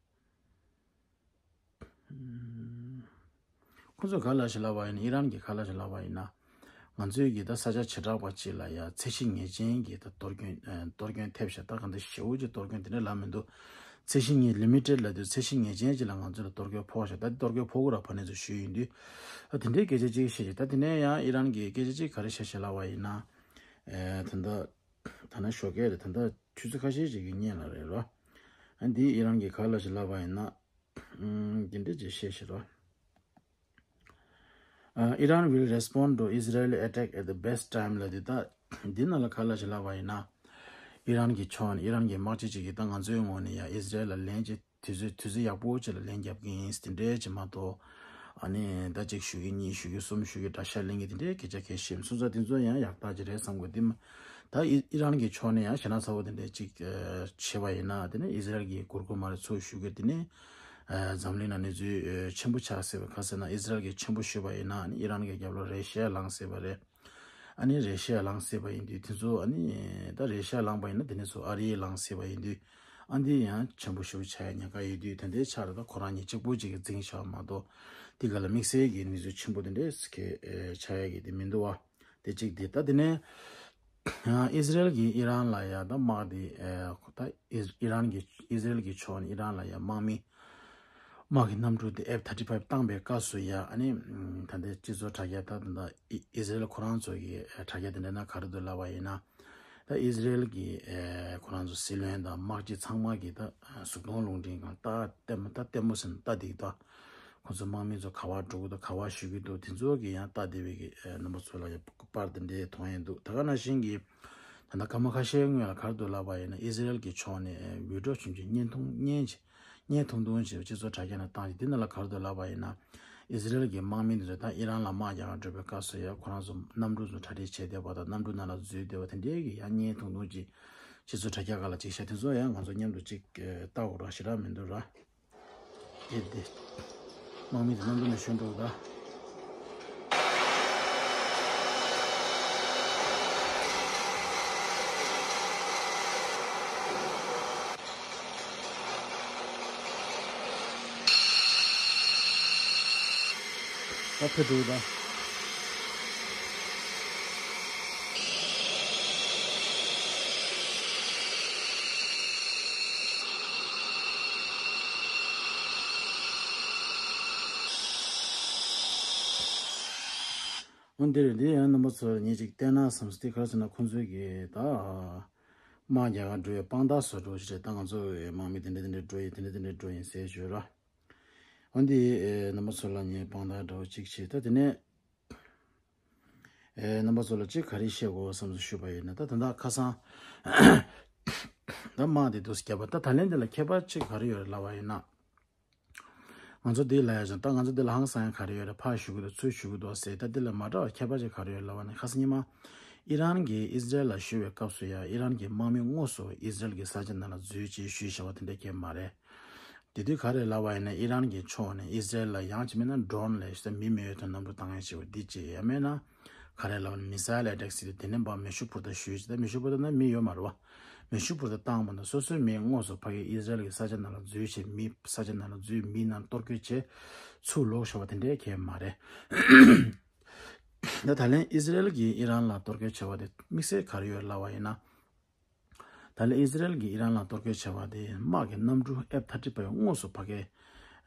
ཁོ་ཚོས་ག་ལ་ཞིག་ལབ་པ་ཡིན་ན། ཨི་རན་གྱིས་ག་ལ་ཞིག་ལབ་པ་ཡིན་ན། ང་ཚོའི་གི་ད་ས་ཆ་བྱེ་བྲག་པ་ཅིག་ལ་ཡ་ཚད་གཞི་ངེས་ཅན་གྱི་ད་གཏོར་སྐྱོན་ཨ་གཏོར་སྐྱོན་ཐེབས་ཤག་ད་གང་ལྟར་ཞེ་པོ་ཅིག་གཏོར་སྐྱོན་དེ་འདྲ་ལབ་མི་འདུག་ཚད་གཞི་ངེས་ལི་མི་ཊེཌ་ལབ་དུས་ཚད་གཞི་ངེས་ཅན་ཅིག་ལ་ང་ཚོ་ལ་གཏོར་སྐྱོན་ཕོག་ཤག་ད་གཏོར་སྐྱོན་ཕོག་གི་ར་ཕ་ནས་ཚོ་ཞུས་ཡིན་དུས། ད་དེ་འདྲའི་སྐད་ཆ་ཅིག་བཤད་ཅིག་ད་དེ་ནས་ཡང་ཨི་རན་གྱིས་སྐད་ཆ་ཅིག་ག་རེ་བཤད་བཤད་ལབ་པ་ཡིན་ན། ཨ་ད་ལྟ། ད་ནི་ཞོགས་ཀས་རེད། ད་ལྟ་ཆུ་ཚོད་ཁ་ཤས་ཅིག་གི་སྔོན་ལ་རེད་རོ། ཨ་འདིའི་ཨི་རན་གྱིས་ག་ལ་ཞིག་ལབ་པ་ཡིན་ན། ཨམ་འདི་འདྲ་ཅིག་བཤད་ཤིག་རོ། ཨ་Iran will respond to Israeli attack at the best time ལབ་དུས། ད་འདི་ནང་ལ་ག་ལ་ཞིག་ལབ་པ་ཡིན་ན། ཨི་རན་གྱི་ཕྱོགས་ནས་ཨི་རན་གྱི་དམག་སྤྱི་ཅིག་གིས་ད་ང་ཚོའི་ངོས་ནས་ཡ་ཨི་ཟི་རལ་ལ་ལན་ཅིག་དུས་ཚོད་དུས་ཚོད་ཡག་པོ་ཅིག་ལ་ལན་རྒྱབ་ཀྱི་ཡིན་དེ་འདྲའི་ཅིག་མ་གཏོགས། ཨ་ནི་ད་གཅིག་ཞུ་གི་གཉིས་ཞུ་གི་གསུམ་ཞུ་གི་དགྲ་ཤ་ལེན་གི་དེ་འདྲའི་སྐད་ཆ་གལ་ཆེ་མི་སོང་ཙང་དེ་ཚོ་ཡང་ཡག་རྟགས་ཅིག་རེད་བསམ་གི་འདུག་ད་ཨི་ཨི་རན་གྱི་ཕྱོགས་ནས་ཡང་ཞེ་ན་ཚ་བོ་དེ་འདྲའི་ཅིག་བྱས་པ་ཡིན་ན། དེ་ནས་ཨི་ཟི་རལ་གྱིས་གུར་གུར་མ་རེད་ཚུར་ཞུ་གི་དེ་ནས་འཛམ་གླིང་ནང་གནས་ཚུལ་ཆེན་པོ་ཆགས་སྲིད་པ། ག་ཟེར་ན་ཨི་ཟི་རལ་གྱིས་ཆེན་པོ་ཞུས་པ་ཡིན་ན་ཨ་ནི་ཨི་རན་གྱི་རྒྱབ་ལོགས་རེ་ཤི་ཡ་ལངས་སྲིད་པ་རེད། ཨ་ནི་རེ་ཤི་ཡ་ལངས་སྲིད་པ་ཡིན་དུས་དེ་ཚོ་ཨ་ནི་ད་རེ་ཤི་ཡ་ལངས་པ་ཡིན་ན་དེ་ནས་ཚུར་ཨ་རི་ལངས་སྲིད་པ་ཡིན་དུས། ཨ་འདི་ཡང་ཆེན་པོ་ཞེ་པོ་ཆགས་ཡ་ཉེན་ཁ་ཡོད་དུས། དེ་འདྲའི་ཆ་རེད། ད་ཁོ་རང་ཉིད་གཅིག་པོ་གཅིག་གིས་འཛིང་བཞག་མ་གཏོགས། དེ་ག་ལ་དམིགས་བསལ་གྱི་གནས་ཚུལ་ཆེན་པོ་དེ་འདྲས་ཁེ་ཆགས་ཡ་གི་དེ་མི་འདུག་བ། དེ་གཅིག་དེ་ད་དེ་ནས་ཨི་ཟི་རེལ་གྱིས་ཨི་རན་ལ་ཡ་ད་དམག་དེ་ད་ཨི་རན་གྱི་ཨི་ཟི་རེལ་གྱི་ཕྱོགས་ནས་ཨི་རན་ལ་ཡ་དམག་མི་དམག་གི་གནམ་གྲུ་དེ་ཨེཕ་ཐར་ཊི་ཕའིབ་བཏང་པའི་སྐབས་སུ་ཡ་ཨ་ནི་ད་ལྟའི་སྤྱི་ཚོགས་དྲ་རྒྱ་ད་ད་ཨི་ཟི་རེལ་ཁོ་རང་ཚོ་གི་དྲ་རྒྱ་དེ་འདྲ་ན་ག་རེ་འདུག་ལབ་པ་ཡིན་ན། ད་ཨི་ཟི་རེལ་གྱི་ཨེ་ཁོ་རང་ཚོ་སྲིད་བློན་དང་དམག་སྤྱི་ཚང་མ་གིས་ད་གཟུགས་མཐོང་རླུང་འཕྲིན་སྒང་ལ་ད་ལྟད་མོ་ད་ལྟད་མོ་ཟེར་ན་ད་འདི་ད་ཁོ་ཚོ་དམག་མི་ཚོ་ག་པར་འགྲོ་གི་འདུག་ག་པར་བཞུད་ཀྱི་འདུག་དེ་ཚོ་གི་ཡང་ལྟ་བསྡད་པའི་གི་ཨེ་རྣམ་པ་ཚོ་ལ་ཡང་པར་དེ་འདྲའི་མཐོང་ཡས་འདུག་ད་ག་ནང་བཞིན་གྱི་ད་ལྟ་སྐར་མ་ཁ་ཤས་སྔོན་ལ་ག་རེ་འདུག་ལབ་པ་ཡིན་ན་ཨི་ཟི་རེལ་གྱི་ཕྱོགས་ནས་ཨེ་བི་ཌི་ཡོ་ཆུང་ཆུང་བརྙན་ཐུང་བརྙན་ཅིག་བརྙན་ཐུང་ཐུང་ཞིག་སྤྱི་ཚོགས་དྲ་རྒྱ་ནང་བཏང་ཞིང་། འདི་ནང་ལ་ག་རེ་འདུག་ལབ་པ་ཡིན་ན། ཨི་ཟི་རེལ་གྱི་དམག་མི་འདི་ཚོས་ད་ཨི་རན་ལ་དམག་རྒྱག་གར་འགྲོ་བའི་སྐབས་སུ་ཡང་ཁོ་རང་ཚོ་གནམ་གྲུ་ཚོ་གྲ་སྒྲིག་བྱས་བསྡད་པ་དང་། གནམ་གྲུ་ནང་ལ་འཛུལ་བསྡད་པ་དེ་འདྲའི་གི་ཡང་བརྙན་ཐུང་ཐུང་ཅིག་སྤྱི་ཚོགས་དྲ་རྒྱ་ཁག་ལ་ཅིག་བཤད། དེ་ཚོ་ཡང་ང་ཚོ་མཉམ་དུ་ཅིག་ལྟ་དགོས་ར། ཞེ་དྲག་མི་འདུག་ར། དེ་དེ་དམག་མི་དེ་གནམ་གྲུ་ནང་ཞོན་འགྲོ་གི་ད། ད་ཕེབས་འགྲོ་ད། འོན་ཏེ་འདི་ཡང་རྣམ་པ་ཚོར་ཉིད་ཅིག་བལྟས་ན་བསམ་སྟེ། ག་རེ་ཟེར་ན་ཁོང་ཚོའི་གི་ད་དམག་རྒྱག་གར་འགྲོ་བའི་དཔང་རྟགས་བཟོ་འདྲ་ཞིག་རེད། ད་ང་ཚོ་དམག་མི་དེ་འདྲ་དེ་འདྲ་འགྲོ་ཡིན། དེ་འདྲ་དེ་འདྲ་འགྲོ་ཡིན་ཟེར་ཞུ་ར། འོན་ཏེ་ཨེ་རྣམ་པ་ཚོ་ལ་ངས་དཔང་རྟགས་འདྲ་བོ་གཅིག་བྱས། ད་དེ་ནས་ཨེ་རྣམ་པ་ཚོ་ལ་གཅིག་ག་རེ་བཤད་དགོས་བསམ་སོང་ཞུས་པ་ཡིན་ན། ད་ད་ལྟ་ཁ་སང་ད་དམག་དེ་འདུག་སེ་བརྒྱབ་པ། ད་ད་ལན་དེ་ལ་ཁྱད་པར་གཅིག་ག་རེ་ཡོད་རེད་ལབ་པ་ཡིན་ན། ང་ཚོ་འདི་ལ་ཡ་ཅང་ད་ང་ཚོ་འདི་ལ་ཧང་སང་ཡ་ག་རེ་ཡོད་རེད། ཕར་ཞུ་གི་འདུག་ཚུར་ཞུ་གི་འདུག་ཟེར། ད་འདི་ལ་མ་འདྲ་བ་ཁྱད་པར་ཅིག་ག་རེ་ཡོད་ལབ་པ་ན། ཁ་སང་ཉི་མ་ཨི་རན་གྱིས་ཨི་ཟི་རེལ་ལ་ཞུ་བའི་སྐབས་སུ་ཡ་ཨི་རན་གྱི་དམག་མི་དངོས་སུ་ཨི་ཟི་རེལ་གྱི་ས་ཆ་ནང་ལ་འཛུལ་ཅེས་ཞུས་བཞག་པ་དེ་འདྲ་གང་ཡང་མ་རེད། དེ་དུས་ག་རེ་ལབ་པ་ཡིན་ན། ཨི་རན་གྱི་ཕྱོགས་ནས་ཨི་ཟི་རེལ་ལ་ཡང་ཅིག་མིན་ན་ཌོ་རོན་ལབ་ཡས་ཅིག་དང་མི་མེད་པའི་ཐོག་གནམ་གྲུ་བཏང་ཡས་ཅིག་ཡོད། འདི་ཅིག་ཡང་མིན་ན་ག་རེ་ལབ་ན་མི་སེལ་ཨེ་ཊེག་ཟེར་ཏེ། དེ་ནས་ཕར་མེ་ཤུགས་འཕུར་མདའ་ཞུ་ཡས་ཅིག་ད་མེ་ཤུགས་འཕུར་མདའ་ན་མི་ཡོད་མ་རེད་བ། མེ་ཤུགས་འཕུར་མདའ་བཏང་བ་དང་སོ་སོའི་མི་དངོས་སུ་ཕ་གིའི་ཨི་ཟི་རེལ་གྱི་ས་ཆ་ནང་ལ་འཛུལ་བྱས། མི་ས་ཆ་ནང་ལ་འཛུལ། མི་ནང་གཏོར་རྒོལ་བྱས། ཚུར་ལོག་བཞག་པ་དེ་འདྲའི་གང་ཡང་མ་རེད། ད་ད་ལན་ཨི་ཟི་རེལ་གྱིས་ཨི་རན་ལ་གཏོར་རྒོལ་བྱས་པ་དེ་དམིགས་བསལ་ག་རེ་ཡོད་ལབ་པ་ཡིན་ན། ད་ལན་ཨི་ཟི་རེལ་གྱིས་ཨི་རན་ལ་གཏོར་རྒོལ་བྱས་པ་དེ་དམག་གི་གནམ་གྲུ་ཨེཕ་ཐར་ཊི་ཕའིབ་དངོས་སུ་ཕ་གིའི་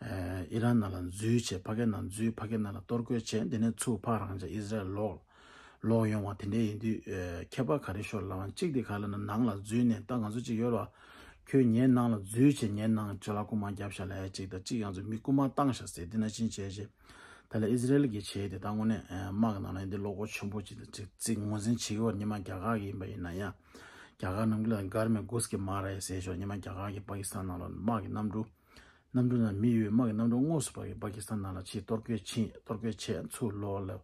ཨེ་ཨི་རན་ནང་ལ་འཛུལ་བྱས། ཕ་གི་ནང་འཛུལ། ཕ་གི་ནང་ལ་གཏོར་རྒོལ་བྱས། དེ་ནས་ཚུར་ཕར་རང་ཅག་ཨི་ཟི་རེལ་ལོག་ལོག་ཡོང་བ་དེ་འདྲའི་ཡིན་དུས། ཨེ་ཁྱད་པར་ག་རེ་ཤོར་ལབ་པ་ན། གཅིག་དེ་ག་ལབ་ན་ནང་ལ་འཛུལ་ནས། ད་ང་ཚོ་གཅིག་ཡོད་རེད་བ། ཁྱོད་ངའི་ནང་ལ་འཛུལ་བྱས་ངའི་ནང་ཅ་ལག་རྐུ་མ་བརྒྱབ་ཤག་ལབ་ཡ་གཅིག་དང་། གཅིག་ང་ཚོ་མི་རྐུ་མ་བཏང་ཤག་ཟེར་འདི་ནང་བཞིན་བྱས་བྱས། ད་ལན་ཨི་ཟི་རེལ་གྱིས་བྱས་ཏེ་ད་དངོས་གནས་ཨེ་དམག་གི་ནང་ལ་ཡིན་དུས་བློ་ཁོག་ཆེན་པོ་ཅིག་དང་ཅིག་ཅིག་ངོས་འཛིན་བྱེད་ཀྱི་ཡོད་རེད། ཉི་མ་རྒྱ་གར་གྱི་ཡིན་པ་ཡིན་ན་ཡང་། རྒྱ་གར་ནང་ལ་གྷར་མེ་གྷུས་ཀྱི་མ་རེད་ཟེར་ཞོར་ཉི་མ་རྒྱ་གར་གྱིས་པ་ཀི་སི་ཐན་ནང་ལ་དམག་གི་གནམ་གྲུ། གནམ་གྲུ་ནང་མི་ཡོད། དམག་གི་གནམ་གྲུ་དངོས་སུ་ཕ་གི་པ་ཀི་སི་ཐན་ནང་ལ་ཕྱིན། གཏོར་རྒོལ་ཕྱིན། གཏོར་རྒོལ་བྱས་ཚུར་ལོག་ལབ་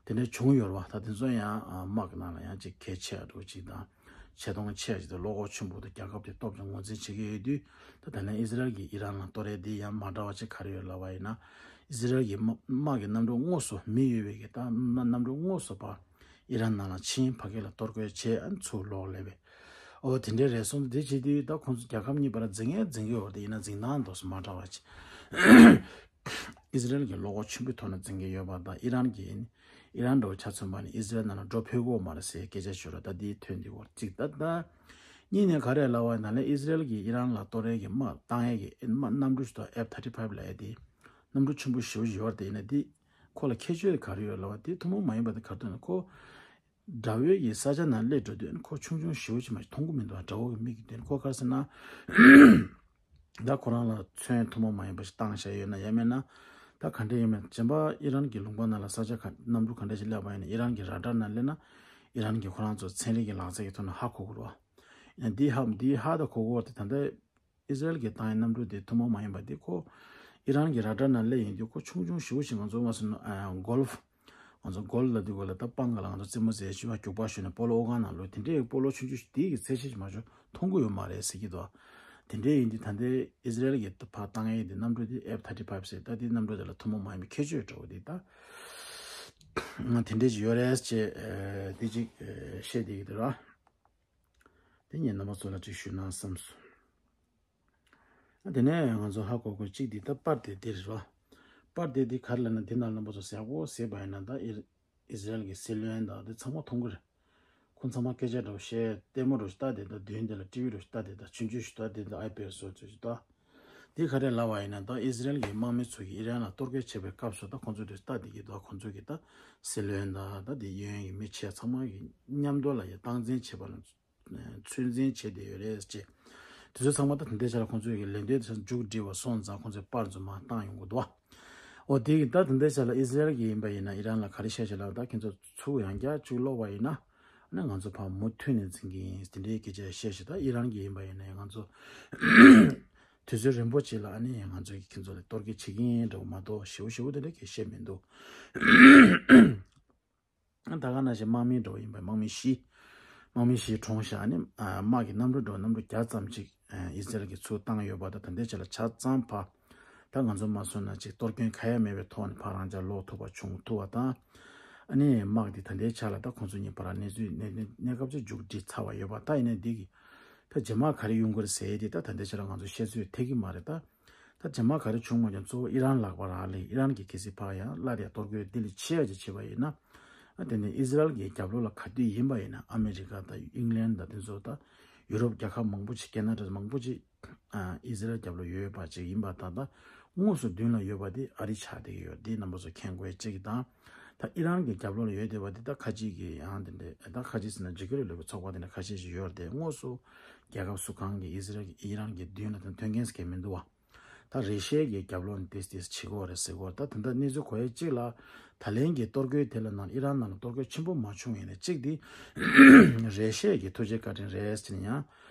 དེ་འདྲ་བྱུང་ཡོད་རེད་བ། ད་དེ་ཚོ་ཡང་ཨ་དམག་གི་ནང་ལ་ཡང་ཅིག་གལ་ཆེ་བ་འདྲ་བོ་ཅིག་དང་། ཆེ་མཐོང་ཆེ་བ་ཅིག་དང་། བློ་ཁོག་ཆེན་པོ་དང་། རྒྱལ་ཁབ་དེ་སྟོབས་ཆེན་ངོས་འཛིན་བྱེད་ཀྱི་ཡོད་དུས། ད་ད་ལན་ཨི་ཟི་རེལ་གྱིས་ཨི་རན་ལ་གཏོར་ཡས་འདི་ཡང་མ་འདྲ་བ་ཅིག་ག་རེ་ཡོད་ལབ་པ་ཡིན་ན། ཨི་ཟི་རེལ་གྱི་དམག་དམག་གི་གནམ་གྲུ་དངོས་སུ་མི་ཡོད་པའི་གི་ད་གནམ་གྲུ་དངོས་སུ་ཕར་ཨི་རན་ནང་ལ་ཕྱིན། ཕ་གི་ལ་གཏོར་རྒོལ་བྱས། ཨ་ཚུར་ལོག་ལབ་པས། ཨོ་དེ་འདྲ་རེད་སོང་། དེ་བྱེད་དུས་ད་ཁོང་ཚོ་རྒྱལ་ཁབ་གཉིས་བར་འཛིང་ཡས་འཛིང་གི་ཡོད་རེད། ཡིན་ན་འཛིང་སྟངས་འདྲ་བོ་མ་འདྲ་བ་ཅིག་ཨི་ཟི་རེལ་གྱིས་བློ་ཁོག་ཆེན་པོའི་ཐོག་ནས་འཛིང་གི་ཡོད་པ་དང་། ཨི་རན་གྱིས་ཨི་རན་འདྲ་བོ་ཆ་མཚོན་པ་ནི་ཨི་ཟི་རེལ་ནང་ལ་འགྲོ་ཕོད་ཀྱི་ཡོད་མ་རེད་ཟེར་སྐད་ཆ་ཤོད་ར། ད་འདི་ཐོན་འདི་བར་གཅིག་ད་ད་གཉིས་ནས་ག་རེ་ལབ་པ་ཡིན་ན། ཨི་ཟི་རེལ་གྱིས་ཨི་རན་ལ་གཏོར་ཡས་ཀྱི་དམག་བཏང་ཡས་ཀྱི་དམག་གནམ་གྲུ་ཞིག་དང་། ཨེཕ་ཐར་ཊི་ཕའིབ་ལབ་ཡས་དེ་གནམ་གྲུ་ཆེན་པོ་ཞེ་པོ་ཞིག་ཡོད་རེད། ཡིན་ན་འདི་ཁོ་ལ་ཁྱད་ཆོས་ག་རེ་ཡོད་ལབ་པ་དེ་ཐུན་མོང་མ་ཡིན་པ་དེ་ག་རེ་འདུག་ན། ཁོ་དགྲ་བོའི་གི་ས་ཆ་ནང་སླེབས་འགྲོ་དུས་ཁོ་ཆུང་ཆུང་ཞེ་པོ་ཅིག་མ་གཏོགས་མཐོང་གི་མི་འདུག་དགྲ་བོ་གི་མིག་གིས་མཐོང་། ཁོ་ག་རེ་ཟེར་ན། ད་ཁོ་རང་ལ་མཚོན་ཐུན་མོང་མ་ཡིན་པ་ཞིག་བཏང་བཞག་ཡོད་ན་ཡང་མིན་ན། ད་ག་འདྲ་ཡིན་མིན། གཅིག་པ་ཨི་རན་གྱི་ལུང་པ་ནང་ལ་ས་ཆ་ག་གནམ་གྲུ་ག་འདྲ་ཞིག་སླེབས་པ་ཡིན་ན། ཨི་རན་གྱི་ར་ཌར་ནང་སླེབས་ན་ཨི་རན་གྱིས་ཁོ་རང་ཚོ་ཚན་རིག་གི་ལག་རྩལ་གྱི་ཐོག་ནས་ཧ་གོ་གི་རེད་བ། ཡིན་ན་འདི་ཧ་འདི་ཧ་ད་གོ་གི་ཡོད་རེད་དེ། ད་ལྟ་ཨི་ཟི་རེལ་གྱིས་བཏང་ཡས་གནམ་གྲུ་དེ་ཐུན་མོང་མ་ཡིན་པ་དེ་ཁོ་ཨི་རན་གྱི་ར་ཌར་ནང་སླེབས་ཡོང་དུས་ཁོ་ཆུང་ཆུང་ཞེ་པོ་ཞིག་ང་ཚོ་ང་ཚོ་ཨ་གོལ་ཕ། ང་ཚོ་གོལ་ཕ་ལབ་དུས་གོ་ལ་ད་སྤང་ཁ་ལ་ང་ཚོ་རྩེད་མོ་རྩེ་ཞུ་བ་རྒྱུག་པ་ཞུ་ནས་སྤོ་ལོ་ཨོ་གང་ནང་ལོག་དེ་འདྲའི་སྤོ་ལོ་ཆུང་ཆུང་ཞིག་དེའི་གི་ཚད་གཞི་ཞིག་མ་གཏོགས་མཐོང་གི་ཡོད་མ་རེད་ཟེར་གྱི་འདུག་དེ་འདྲའི་ཡིན་དུས་ད་ལྟའི་ཨི་ཟི་རེལ་གྱིས་ཕར་བཏང་ཡས་དེ་གནམ་གྲུ་དེ་ཨེཕ་ཐར་ཊི་ཕའིབ་ཟེར། ད་དེ་གནམ་གྲུ་དེ་ལ་ཐུན་མོང་མ་ཡིན་པའི་ཁྱད་ཆོས་འདྲ་བོ་དེ་ད་དེ་འདྲའི་ཅིག་ཡོད་རེད་ཅེས་དེ་ཅིག་བཤད་བསྡད་ཀྱི་འདུག་ར། དེ་ངས་རྣམ་པ་ཚོ་ལ་ཅིག་ཞུས་ན་བསམས་སོང་། དེ་ནས་ང་ཚོ་ཧ་གོ་དགོས་གཅིག་དེ་ད་པར་དེ་འདི་རེད་ར། པར་དེ་དེ་ག་རེ་ལབ་ན་འདི་ནང་རྣམ་པ་ཚོ་གསལ་པོ་གཟིགས་པ་ཡིན་ན་ད་ཨི་ཨི་ཟི་རལ་གྱི་སྲིད་བློན་དང་དེ་ཚང་མ་མཐོང་གི་རེད། ཁོང་ཚང་མ་སྐད་ཆ་འདྲ་བོ་བཤད་ལྟད་མོ་འདྲ་བོ་ཞིག་ལྟ་དེ་དང་མདུན་དེ་ལ་ཊི་ཝི་འདྲ་བོ་ཞིག་ལྟ་དེ་དང་ཆུང་ཆུང་ཞིག་ལྟ་དེ་དང་ཨའི་པེ་ཌི་སོགས་ཚོ་ཞིག་ལྟ། འདི་ག་རེ་ལབ་པ་ཡིན་ན་ད་ཨི་ཟི་རལ་གྱི་དམག་མི་ཚོ་གིས་ཨི་རན་ལ་གཏོར་རྒོལ་བྱེད་པའི་སྐབས་སུ་ད་ཁོང་ཚོས་དེ་ལྟ་དེ་གི་ད་ཁོང་ཚོ་གི་ད་སྲིད་བློན་དང་ད་དེ་གཡོན་གྱི་མི་ཆེ་ཚང་མ་གི་མཉམ་དུ་ལ་ཡ་སྟངས་འཛིན་བྱེད་པ་ལ་ཚོད་འཛིན་བྱས་བསྡད་ཡོད་རེད་ཅེས། དེ་ཚོ་ཚང་མ་ད་དེ་འདྲའི་ཆ་ལ་ཁོང་ཚོས་ཀྱི་ལན་འདེབས་དེ་མཇུག་སྒྲིལ་བ་སོང་ཙང་ཁོང་ཚོས་པར་ཚོ་མར་བཏང་ཡོང་གི་འདུག་བ། འོ་དེ་གི་ད་དེ་འདྲའི་ཆ་ལ་ཨི་ཟི་རལ་གྱི་ཡིན་པ་ཡིན་ན་ཨི་རན་ལ་ག་རེ་བཤད་བྱས་ལབ་ད་ཁྱེད་ཚོ་ཚུར་ཡང་བསྐྱར་བཅུག་ལོག་པ་ཡིན་ན་ཨ་ནི་ང་ཚོ་ཕར་མུ་མཐུད་ནས་འཛིང་གི་ཡིན་དེ་འདྲའི་སྐད་ཆ་བཤད་བྱས། ད་ཨི་རན་གྱི་ཡིན་པ་ཡིན་ན་ང་ཚོ་དུས་ཚོད་རིང་པོ་ཅིག་ལ་ཨ་ནི་ང་ཚོ་གི་ཁྱེད་ཚོ་ལ་གཏོར་རྒོལ་བྱེད་ཀྱི་ཡིན་འདྲ་བོ་མ་གཏོགས་ཞེ་པོ་ཞེ་པོ་དེ་འདྲ་གི་བཤད་མི་འདུག་ད་ག་ནང་བཞིན་དམག་མི་འདྲ་བོ་ཡིན་པ་དམག་མི་བཞི། དམག་མི་བཞི་གྲོངས་ཤག་ཨ་ནི་ཨ་དམག་གི་གནམ་གྲུ་འདྲ་བོ་གནམ་གྲུ་བརྒྱ་ཙམ་ཅིག་ཨ་ཨི་ཟི་རལ་གྱིས་ཚུར་བཏང་ཡོད་པ་དང་ད་ལྟའི་ཆ་ལ་ཆ་ཚང་ཕར་ད་ང་ཚོ་མ་སོང་ན་ཅིག་གཏོར་སྐྱོན་གང་ཡང་མེད་པའི་ཐོག་ནས་ཕར་རང་འཇགས་ལོག་ཐུབ་པ་བྱུང་ཐུབ་པ་དང་། ཨ་ནི་དམག་འདི་ད་ལྟའི་ཆ་ལ་ད་ཁོང་ཚོ་གཉིས་བར་གནས་ཚུལ་གནས་གནས་གནས་སྐབས་ཅིག་མཇུག་སྒྲིལ་ཚར་བ་ཡོད་པ། ད་ཡིན་ནའི་འདི་གི་ད་རྗེས་མ་ག་རེ་ཡོང་གི་རེད་ཟེར་ཡས་འདི་ད་ད་ལྟའི་ཆ་ལ་ང་ཚོ་བཤད་ཚོད་ཐེབས་ཀྱི་མ་རེད་ད། ད་རྗེས་མ་ག་རེ་བྱུང་མ་བྱུང་གཙོ་བོ་ཨི་རན་ལག་པ་རག་ལས། ཨི་རན་གྱིས་གལ་སྲིད་ཕར་ཡང་སླར་ཡང་གཏོར་རྒོལ་འདི་ལས་ཆེ་ཡ་ཅིག་བྱས་པ་ཡིན་ན། ཨ་དེ་ནས་ཨི་ཟི་རལ་གྱི་རྒྱབ་ལོགས་ལ་ག་དུས་ཡིན་པ་ཡིན་ན་ཨ་མེ་རི་ཀ་དང་ཨིང་ལན་དང་དེ་ཚོ་དང་ཡུ་རོབ་རྒྱལ་ཁབ་མང་པོ་ཅིག་ཁེ་ན་ཌ་མང་པོ་ཅིག་ཨ་ཨི་ཟི་རལ་རྒྱབ་ལོགས་ཡོད་པ་ཅིག་ཡིན་པ་དང་ད་དངོས་སུ་མདུན་ལ་ཡོད་པ་དེ་ཨ་རི་ཆགས་བསྡད་ཀྱི་ཡོད། འདི་རྣམ་པ་ཚོ་མཁྱེན་དགོས་ཅིག་དང་། ད་ཨི་རན་གྱི་རྒྱབ་ལོགས་ལ་ཡོད་བསྡད་པ་དེ་ད་ཁ་ཅིག་གིས་ཡང་དེ་འདྲ་ད་ཁ་ཅིག་ཟེར་ན་འཇིགས་སྐུལ་ལས་འགུལ་ཚོགས་པ་དེ་འདྲ་ཁ་ཤས་ཤིག་ཡོད་རེད་དེ། དངོས་སུ་རྒྱལ་ཁབ་སུ་གང་གིས་ཨི་ཟི་རལ་ཨི་རན་གྱི་མདུན་ལ་དེ་མཐུན་རྐྱེན་ཟེར་མཁན་མི་འདུག་བ། ད་རེ་ཤའི་གི་རྒྱབ་ལོགས་ནས་ཏིས་ཏིས་བྱེད་དགོས་རེད་ཟེར་གོ། ད་དེ་འདྲ་གནས་ཚུལ་གོ་ཡས་གཅིག་ལ་ད་ལན་གྱི་གཏོར་རྒོལ་དེ་ལ་ནང་ཨི་རན་ནང་ལ་གཏོར་རྒོལ་ཆེན་པོ་མ་བྱུང་ཡིན་ན་གཅིག་དེ་རེ་ཤའི་གི་ཐུགས་རྗེ་བཀའ་དྲིན་རེད་ཟེར་ནས་ཡང་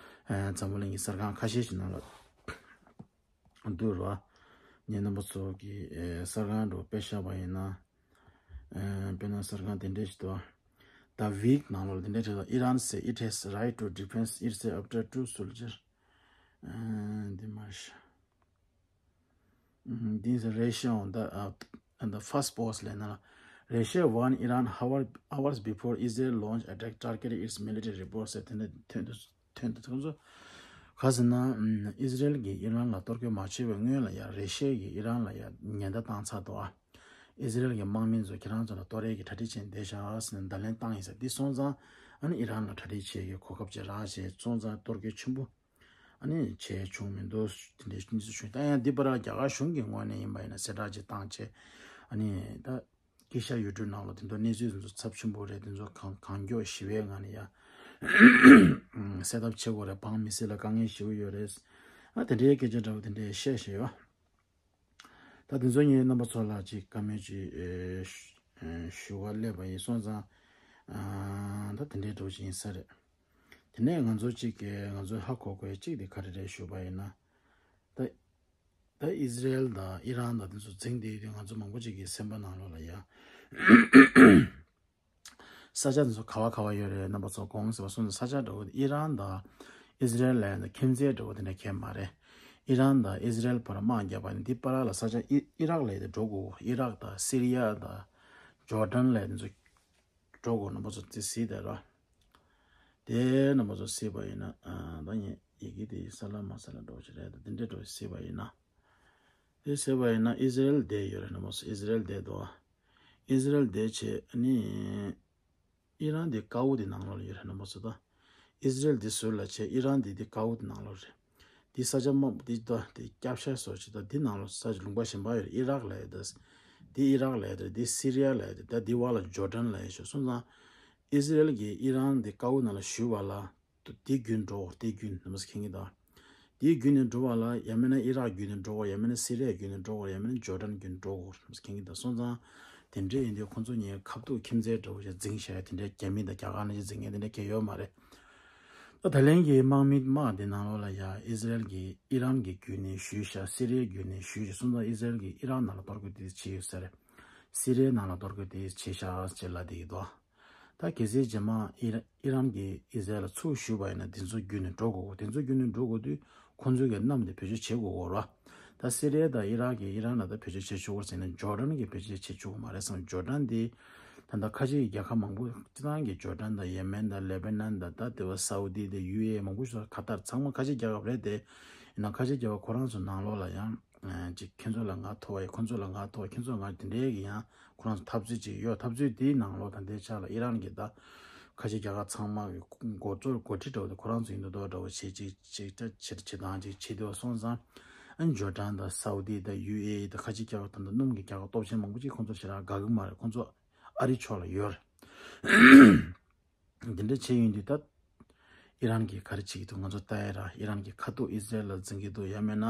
འཛམ་བུ་གླིང་གི་གསར་ཁང་ཁ་ཤས་ཤིག་ནང་ལ་འདུག་ར། ངས་རྣམ་པ་ཚོ་གི་གསར་ཁང་འགྲོ་དཔེ་བཞག་པ་ཡིན་ན། དཔེར་ན་གསར་ཁང་དེ་འདྲས་ཞིག་འདུག The Week ནང་ལོགས་ལ་དེ་འདྲས་བྲིས་འདུག Iran say it has right to defense itself after two soldiers འདི་མ་ཤ། འདི་Russia on the uh, on the first post ལས་ན་ལ། Russia warned Iran hour, hours before Israel launched attack targeting its military reports ཟེར་དེ་འདྲ་ཐོན་འདུག་ཐོན་འདུག་ཁོང་ཚོ་ག་ཟེར་ན། ཨིས་རལ་གྱིས་ཨི་རན་ལ་གཏོར་རྒོལ་མ་བྱས་པའི་སྔོན་ལ་ཡང་རེ་ཤ་གིས་ཨི་རན་ལ་ཡང་ཉེན་བརྡ་བཏང་ཚར་འདུག་ཨ། ཨིས་རལ་གྱི་དམག་མི་ཚོ་ཁྱེད་རང་ཚོ་ལ་གཏོར་ཡས་ཀྱི་གྲ་སྒྲིག་བྱས་བསྡད་ཤག་ཟེར་ནས་བརྡ་ལན་བཏང་ཡིན་ཟེར། འདི་སོང་ཙང་ཨ་ནི་ཨི་རན་ལ་གྲ་སྒྲིག་བྱེད་ཀྱི་གོ་སྐབས་ཅིག་རག་བྱས་སོང་ཙང་གཏོར་རྒོལ་ཆེན་པོ་ཨ་ནི་བྱས་བྱུང་མི་འདུག་དེ་འདྲའི་གནས་ཚུལ་བྱུང་། ད་ཡང་འདི་བར་རྒྱ་གར་གཞུང་གི་ངོས་ནས་ཡིན་པ་ཡིན་ན་གསལ་བསྒྲགས་ཅིག་བཏང་བྱས་ཨ་ནི་ད། དཀྱིལ་ཤར་ཡུལ་གྲུ་ནང་ལ་དེ་ཚོ་གནས་ཚུལ་དེ་ཚོ་ཚབས་ཆེན་པོ་རེད། དེ་ཚོ་གང་གང་མགྱོགས་ཞི་བའི་ངང་ནས་ཡ་སེལ་ཐབས་བྱེད་དགོས་རེད། འབངས་མི་སེར་ལ་དཀའ་ངལ་ཞེ་པོ་ཡོད་རེད། ཨ་དེ་འདྲའི་སྐད་ཆ་འདྲ་བོ་དེ་འདྲའི་བཤད་བཞིན་ཡོད། ད་དེ་ཚོ་ངས་རྣམ་པ་ཚོ་ལ་ཅིག་བཀའ་མོལ་ཅིག་ཨེ་ཞུ་ཞུ་བར་སླེབས་པ་ཡིན་སོང་ཙང་ཨ་ད་དེ་འདྲའི་འདྲ་བོ་ཅིག་ཡིན་ས་རེད། དེ་ནས་ང་ཚོ་ཅིག་གིས་ང་ཚོས་ཧ་གོ་དགོས་ཅིག་དེ་ག་རེ་རེད་ཞུ་བ་ཡིན་ན། ད་ད་ཨིས་རལ་དང་ཨི་རན་དང་དེ་ཚོ་འཛིང་བསྡད་དུས་ང་ཚོ་མང་པོ་ཅིག་གི་སེམས་པ་ནང་ལོགས་ལ་ཡ། ས་ཆ་དེ་ཚོ་ག་བ་ག་བ་ཡོད་རེད། རྣམ་པ་ཚོ་གོང་ཟེར་བ་སོང་ཙང་ས་ཆ་འདྲ་བོ་ཨི་རན་དང་ཨིས་རལ་ལ་ཡང་ཁྱིམ་མཚེས་འདྲ་བོ་དེ་འདྲ་གང་ཡང་མ་རེད། ཨི་རན་དང་ཨིས་རལ་བར་དམག་བརྒྱབ་པ་ནི་འདི་བར་ལ་ས་ཆ་ཨི་ཨི་རག་ལ་ཡ་དེ་འགྲོ་དགོས། ཨི་རག་དང་སི་རི་ཡ་དང་ཇོར་ཌན་ལ་ཡ་དེ་ཚོ་འགྲོ་དགོས། རྣམ་པ་ཚོ་དེ་གཟིགས་དང་ར། དེ་རྣམ་པ་ཚོ་གཟིགས་པ་ཡིན་ན་ཨ་ད་ངས་ཡི་གེ་དེ་ས་ལ་མ་ས་ལ་འགྲོ་ཆེ་རེད། ད་དེ་འདྲས་འགྲོ་གཟིགས་པ་ཡིན་ན། དེ་གཟིགས་པ་ཡིན་ན་ཨིས་རལ་བསྡད་ཡོད་རེད། རྣམ་པ་ཚོ་ཨིས་རལ་བསྡད་འདུག་ཨིས་རལ་བསྡད་བྱས་ནི་ཨི་རན་དེ་ཀ་འུ་དེ་ནང་ལོགས་ལ་ཡོད་རེད། རྣམ་པ་ཚོ་ད་ཨིས་རལ་དེ་ཟུར་ལ་བྱས་ཨི་རན་དེ་དེ་ཀ་འུ་དེ་ནང་ལོགས་རེད། དེ་ས་ཆ་དམའ་དེ་ད་དེ་སྐྱབས་ཤར་སོགས་བྱས་ད་དེ་ནང་ལོགས་ས་ཆ་ལུང་པ་གཞན་པ་ཡོད་རེད། ཨི་རག་ལ་ཡོད་ད། དེ་ཨི་རག་ལ་ཡོད་རེད། དེ་སི་རི་ཡ་ལ་ཡོད་རེད། ད་དེ་བར་ལ་ཇོར་ཌན་ལ་ཡོད་ཤག་སོང་ཙང་ཨིས་རལ་གྱིས་ཨི་རན་དེ་ཀ་འུ་ནང་ལ་ཞུགས་པ་ལ། དེ་རྒྱུན་འགྲོ་དེ་རྒྱུན་རྣམ་པ་ཚོ་མཁྱེན་གྱི་འདུག་དེའི་བརྒྱུད་ནས་འགྲོ་བ་ལ་ཡང་མིན་ན་ཨི་རག་བརྒྱུད་ནས་འགྲོ་དགོས། ཡང་མིན་ན་སི་རི་ཡ་བརྒྱུད་ནས་འགྲོ་དགོས། ཡང་མིན་ན་ཇོར་ཌན་བརྒྱུད་ནས་འགྲོ་དགོས་རེད་མཁྱེན་གྱི་འདུག་སོང་ཙང་དེ་འདྲས་ཡིན་དུས་ཁོང་ཚོ་གཉིས་ཁ་ཐུག་ཁྱིམ་མཚེས་འདྲ་བོ་ཞིག་འཛིང་བཞག་ཡ་དེ་འདྲས་རྒྱ་མི་དང་རྒྱ་གར་ནང་བཞིན་འཛིང་ཡ་དེ་འདྲས་གང་ཡང་ཡོད་མ་རེད། ད་ད་ལན་གྱི་དམག་མི་དམག་དེ་ནང་ལོགས་ལ་ཡ་ཨི་ཟི་རལ་གྱིས་ཨི་རན་གྱི་བརྒྱུད་ནས་ཞུས་བཞག་སི་རི་ཡའི་བརྒྱུད་ནས་ཞུས་བཞག་སོང་ཙང་ཨི་ཟི་རལ་གྱིས་ཨི་རན་ནང་ལ་གཏོར་རྒོལ་དེ་བྱས་ཡོད་ས་རེད། སི་རི་ཡའི་ནང་ལ་གཏོར་རྒོལ་དེ་བྱས་བཞག་ཅེས་ལབ་བསྡད་ཀྱི་འདུག་ད་གལ་སྲིད་རྗེས་མ་ཨི་ར་ཨི་རན་གྱིས་ཨི་ཟི་རལ་ལ་ཚུར་ཞུས་པ་ཡིན་ན་དེ་ཚོ་བརྒྱུད་ནས་འགྲོ་དགོས། དེ་ཚོ་བརྒྱུད་ནས་འགྲོ་དགོས་དུས་ཁོང་ཚོས་ཀྱི་གནམ་དེ་བེད་སྤྱོད་བྱེད་དགོས་ཀྱི་རེད་བ། ད་སི་རི་ཡ་དང་ཨི་རག་གིས་ཨི་རན་ལ་ད་བེད་སྤྱོད་བྱེད་ཆོག་གི་རེད་ཟེར་ན་ཇོར་ཌན་གྱིས་བེད་སྤྱོད་བྱེད་ཆོག་གི་མ་རེད་བསམ། ཇོར་ཌན་དེ་ད་ལྟ་ཁ་ཆེའི་རྒྱལ་ཁབ་མང་པོ་སྤྱིར་བཏང་གི་ཇོར་ཌན་དང་ཡེ་མེན་དང་ལེ་བྷ་ནན་དང་ད་དེ་བ་སའུ་དི་དང་ཡུ་ཨེ་ཨི་མང་པོ་ཞིག་ཁ་ཏར་ཚང་མ་ཁ་ཆེའི་རྒྱལ་ཁབ་རེད་དེ། ཡིན་ན་ཁ་ཆེའི་རྒྱལ་ཁབ་ཁོ་རང་ཚོ་ནང་ལོགས་ལ་ཡང་ ཅིག་ཁྱེད་ཚོ་ལ་ང་ཐོབ་པ་ཡིན། ཁོ་ཚོ་ལ་ང་ཐོབ་པ། ཁྱེད་ཚོ་ང་དེ་འདྲའི་གི་ཡང་ཁོ་རང་ཚོ་འཐབ་རྩོད་ཅིག་ཡོད། འཐབ་རྩོད་དེའི་ནང་ལོགས་ད་ལྟའི་ཆ་ལ་ཨི་རན་གྱི་ད་ཁ་ཆེ་རྒྱལ་ཁབ་ཚང་མ་གི་འགོ་གཙོ་འགོ་ཁྲིད་འདྲ་བོ་དེ་ཁོ་རང་ཚོ་ཡིན་དུ་འདུག་འདྲ་བོ་བྱེད་ཅིག་ཅིག་ད་བྱེད་བྱེད་སྟངས་ཅིག་བྱེད་འདུག་སོང་ཙང་། ཨ་ནི་ཇོར་ཌན་དང་སའུ་ཏི་དང་ཡུ་ཨེ་ཨི་དང་ཁ་ཆེ་རྒྱལ་ཁབ་ད་ལྟ་སྣུམ་གྱི་རྒྱལ་ཁབ་སྟོབས་ཆེན་མང་པོ་ཅིག་ཁོང་ཚོ་ཞེ་དྲག་དགའ་གི་མ་རེད། ཁོང་ཚོ་ཨ་རི་ཕྱོགས་ལ་ཡོད་རེད། འདི་འདྲ་བྱས་ཡོང་དུས་ད་ཨི་རན་གྱིས་ག་རེ་བྱེད་ཀྱི་འདུག་ང་ཚོ་ལྟ་ཡ་ར། ཨི་རན་གྱིས་ཁ་ཐུག་ཨི་ཟི་རེལ་ལ་འཛིང་གི་འདུག་ཡང་མིན་ན་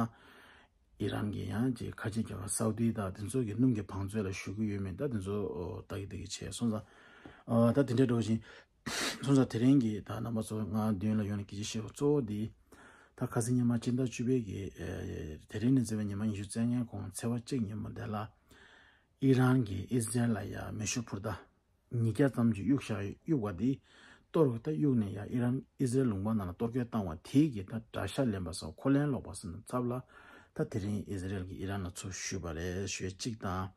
ཨི་རན་གྱིས་ཡང་ཅིག་ཁ་ཆེ་རྒྱལ་ཁབ་སའུ་ཏི་དང་དེ་ཚོ་གི་སྣུམ་གྱི་བང་མཛོད་ལ་ཞུགས་ཀྱི་ཡོད་མེད་ད་དེ་ཚོ་ལྟ་གི་ལྟ་གི་བྱས་སོང་ཙང་། ཨ་ད་དེ་འདྲ་འགྲོ་བཞིན་སོང་ཙང་དེ་རིང་གི་ད་རྣམ་པ་ཚོ་ང་མདུན་ལ་ཡོང་ནས་སྐད་ཆ་བཤད་པ་གཙོ་བོ་འདི་ད་ཁ་སང་ཉི་མ་སྤྱི་ཟླ་བཅུ་པའི་གི་དེ་རིང་ནས་བརྩིས་པའི་ཉི་མ་ཉི་ཤུ་རྩ་ལྔའི་གོང་ཚེས་པ་གཅིག་ཉིན་མོ་དེ་ལ་ཨི་རན་གྱིས་ཨི་ཟི་རེལ་ལ་ཡ་མེ་ཤུགས་འཕུར་མདའ་ཉིས་བརྒྱ་ཙམ་ཅིག་གཡུགས་བཞག་གཡུགས་པ་འདི་གཏོར་ད་གཡུགས་ནས་ཡ་ཨི་རན་ཨི་ཟི་རེལ་ལུང་པ་ནང་ལ་གཏོར་སྐྱོན་བཏང་བ་དེའི་གི་ད་དགྲ་ཤ་ལེན་པ་སོགས་འཁོན་ལན་སློག་པ་སོགས་ནི་ཚབ་ལ་ད་དེ་རིང་ཨི་ཟི་རེལ་གྱིས་ཨི་རན་ལ་ཚུར་གཞུས་པ་རེད་ཞུས་གཅིག་དང་།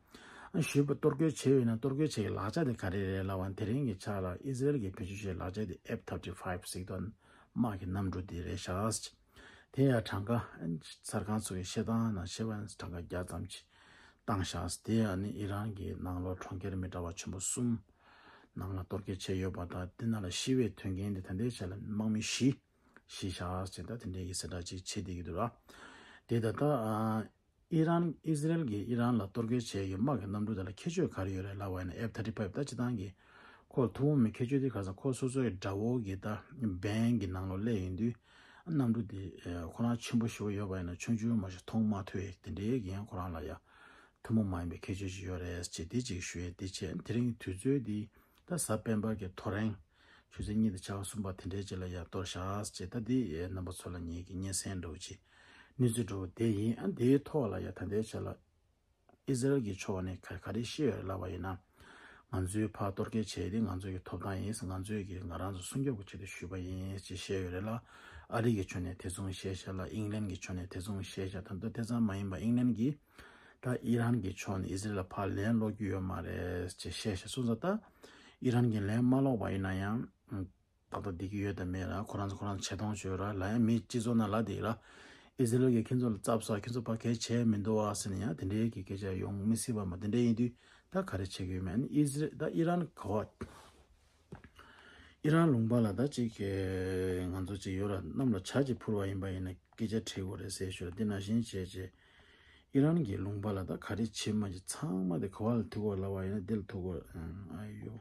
ཨ་གཞུས་པ་གཏོར་སྐྱོན་བྱས་ཡོད་ན་གཏོར་སྐྱོན་བྱེད་ཀྱི་ལག་ཆ་དེ་ག་རེ་རེད་ལབ་པ་དེ་རིང་གི་ཆ་ལ་ཨི་ཟི་རེལ་གྱིས་བེད་སྤྱོད་བྱས་ལག་ཆ་དེ་ཨེཕ་ཐར་ཊི་ཕའིབ་ཟེར་དོན་དམག་གི་གནམ་གྲུ་དེ་རེད་ཤག་དེ་ཡང་གྲངས་ཀ་གསར་ཁང་ཚོ་གི་བཤད་སྟངས་ནང་བཤད་པ་ཡིན་ན་གྲངས་ཀ་བརྒྱ་ཙམ་ཅིག་བཏང་ཤག་དེ་ཡང་ནི་ཨི་རན་གྱི་ནང་ལོགས་གྲོང་ཁྱེར་མི་འདྲ་བ་ཆེན་པོ་གསུམ་ནང་ལ་གཏོར་སྐྱོན་བྱས་ཡོད་པ་དང་དེ་ནང་ལ་ཤི་བའི་དོན་རྐྱེན་དེ་ད་ལྟའི་ཆ་ལ་དམག་མི་བཞི་ཤི་ཤག་ཟེར་ད་དེ་འདྲའི་གི་གསལ་བསྒྲགས་ཅིག་བྱེད་བསྡད་ཀྱི་འདུག་ར། དེ་ད་ལྟ་ཨི་རན་ཨི་ཟི་རེལ་གྱིས་ཨི་རན་ལ་གཏོར་རྒོལ་བྱས་ཡོད་དམག་གི་གནམ་གྲུ་དེ་ལ་ཁྱད་ཆོས་ག་རེ་ཡོད་རེད་ལབ་པ་ཡིན་ན་ཨེཕ་ཐར་ཊི་ཕའིབ་ད་སྤྱི་བཏང་གི་ཁོ་ཐུན་མོང་མའི་ཁྱད་ཆོས་དེ་ག་ས་ཁོ་སོ་སོའི་དགྲ་བོ་གི་ད་བེང་གི་ནང་ལོགས་སླེབས་ཡོང་དུས་གནམ་གྲུ་དེ་ཁོ་རང་ཆེན་པོ་ཞེ་པོ་ཡོད་པ་ཡིན་ན་ཆུང་ཆུང་མ་ཞིག་མཐོང་མ་ཐུབ་ཡས་དེ་འདྲའི་གི་ཡང་ཁོ་རང་ལ་ཡ་ཐུན་མོང་མ་ཡིན་པའི་ཁྱད་ཆོས་ཤིག་ཡོད་རེད་ཅེས་དེ་གཅིག་ཞུ་ཡས་དེ་བྱས་དེ་རིང་དུས་ཚོད་འདི་ད་གཟའ་སྤེན་པ་གི་ཐོ་རེངས་ཆུ་ཚོད་གཉིས་དང་ཆ་ག་གསུམ་པ་དེ་འདྲའི་རྗེས་ལ་ཡར་གཏོར་བཞག་ཅེས་ད་འདི་རྣམ་པ་ཚོ་ལ་ངེད་ཀྱི་སྙན་སེང་འདྲ་བོ་ཅིག་གནས་ཚུལ་འདྲ་བོ་དེ་ཡིན། ཨ་འདིའི་ཐོག་ལ་ཡ་ད་ལྟའི་ཆ་ལ་ཨི་ཟི་རེལ་གྱི་ཕྱོགས་ནས་ག་ག་རེ་བཤད་ཡོད་རེད་ལབ་པ་ཡིན་ན། ང་ཚོའི་ཕར་གཏོར་སྐྱོན་བྱས་ཏེ་ང་ཚོའི་གི་ཐོབ་ཐང་ཡིན། ང་ཚོའི་གི་ང་རང་ཚོ་སྲུང་སྐྱོབ་ཀྱི་ཆེད་དུ་ཞུས་པ་ཡིན་ཅེས་བཤད་ཡོད་རེད་ལ། ཨ་རི་གི་ཕྱོགས་ནས་དེ་མཚུངས་བཤད་ཤག་ལ་ཨིང་ལན་གྱི་ཕྱོགས་ནས་དེ་མཚུངས་བཤད་ཤག་ད་ལྟ་དེ་ཙམ་མ་ཡིན་པ་ཨིང་ལན་གྱིས་ད་ཨི་རན་གྱི་ཕྱོགས་ནས་ཨི་ཟི་རེལ་ལ་ཕར་ལན་སློག་རྒྱུ་ཡོད་མ་རེད་ཅེས་བཤད་ཤག་སོང་ཙང་ད་ཨི་རན་གྱིས་ལན་མ་སློག་པ་ཡིན་ན་ཡང་ཏག་ཏག་བསྡད་ཀྱི་ཡོད་དམ་མེད་ལ་ཁོ་རང་ཚོ་ཁོ་རང་ཆེ་མཐོང་བྱོས་ར་ལ་ཡང་མི་སྤྱི་ཚོགས་ནང་ལ་དེ་ར་ཨི་ཟི་རེལ་གྱིས་ཁྱེད་ཚོ་ལ་རྩབ་ས་ཁྱེད་ཚོ་ཕ་གས་བྱས་མི་འདུག་ཨ་ཟེར་ནས་ཡང་དེ་འདྲའི་གི་སྐད་ཆ་ཡོང་མི་སྲིད་པ་མ་དེ་འདྲ་ཡིན་དུས་ད་ག་རེ་བྱེད་ཀྱི་ཡོད་མེད་ཨི་ཟི་རེལ་ད་ཨི་རན་ག་བ་ཨི་རན་ལུང་པ་ལ་ད་ཅིག་ང་ཚོ་ཅིག་ཡོད་ར་གནམ་ལ་བྱ་ཅིག་འཕུར་བ་ཡིན་པ་ཡིན་ན་སྐད་ཆ་དྲིས་དགོས་རེད་ཟེར་ཞུ་ར་དེ་ནང་བཞིན་བྱས་བྱས་ཨི་རན་གྱི་ལུང་པ་ལ་ད་ག་རེ་བྱེད་མ་བྱེད་ཚང་མ་དེ་ག་བ་ལ་ཐུག་གོ་ལབ་པ་ཡིན་ན་དེ་ལ་ཐུག་གོ་ཨ་ཡོ།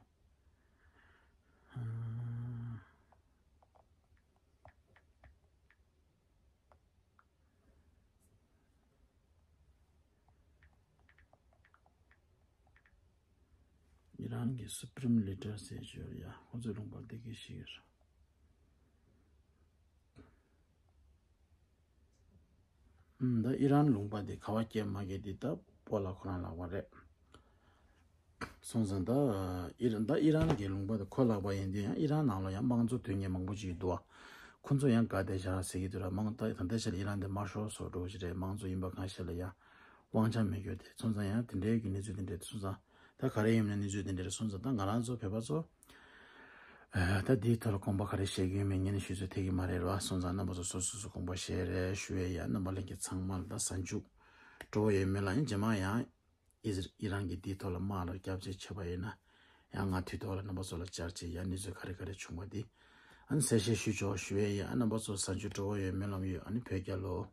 ཨི་རན་གྱི་སུ་པྲིམ་ལི་ཌར་ཟེར་ཞོར་ཡ་ཁོ་ཚོའི་ལུང་པར་བསྡད་ཀྱི་ཞིག་རེད། ད་ཨི་རན་ལུང་པ་འདི་ག་བ་སྐྱེལ་མ་སྐྱེལ་འདི་ད་སྤོ་ལགས་ཁོ་རང་ལག་པ་རེད། སོང་ཙང་ད་ཨི་རན་ད་ཨི་རན་གྱི་ལུང་པ་དེ་ཁོ་ལག་པ་ཡིན་དུས་ཡང་ཨི་རན་ནང་ལ་ཡང་དམངས་གཙོ་དོན་གཉེར་མང་པོ་ཅིག་འདུག་ཁོ་ཚོ་ཡང་དགའ་བདེ་བཞག་ཟེར་གྱི་འདུག་ར། དམངས་ད་ད་ལྟའི་ཆར་ཨི་རན་དེ་དམར་ཤོག་བཟོ་འདྲ་ཅིག་རེད། དམངས་གཙོ་ཡིན་པ་གང་ཤེས་ལ་ཡང་དབང་ཆ་མེད་རྒྱུ་དེ་སོང་ཙང་ཡང་དེ་འདྲའི་གི་གནས་ཚུལ་དེ་འདྲ་དེ་སོང་ཙང་ད་ག་རེ་ཡིན་ན་གནས་ཚུལ་དེ་འདྲ་རེད། སོང་ཙང་ད་ང་རང་ཚོ་བོད་པ་ཚོ་ད་འདིའི་ཐོག་ལ་དགོངས་པ་ག་རེ་བཞེས་ཀྱི་ཡོད་མེད་ངས་ནི་ཞུ་ཚོད་ཐེག་གི་མ་རེད་ར། སོང་ཙང་རྣམ་པ་ཚོ་སོ་སོ་སོ་དགོངས་པ་བཞེས་རེད་ཞུ་ཡས་ཡ། རྣམ་པ་ལྷན་རྒྱས་ཚང་མ་ལ་ད་གཟའ་མཇུག་སྤྲོ་བོ་ཡོད་མེད་ལ་ཡང་རྗེས་མ་ཡང་ཨི་ཟི་ཨི་རན་གྱི་འདིའི་ཐོག་ལ་དམག་ལ་སྐྱབས་རྗེ་བྱས་པ་ཡིན་ན་ཡང་ང་དུས་ཐོག་ལ་རྣམ་པ་ཚོ་ལ་བཅར་རྗེས་ཡ་གནས་ཚུལ་ག་རེ་ག་རེ་བྱུང་བ་འདི་ཨ་ནི་གསལ་བཤད་ཞུ་ཆོག་ཞུ་ཡས་ཡ། རྣམ་པ་ཚོ་གཟའ་མཇུག་སྤྲོ་བོ་ཡོད་མེད་ལམ་ཡོད། ཨ་ནི་བོད་རྒྱལ་ལོ།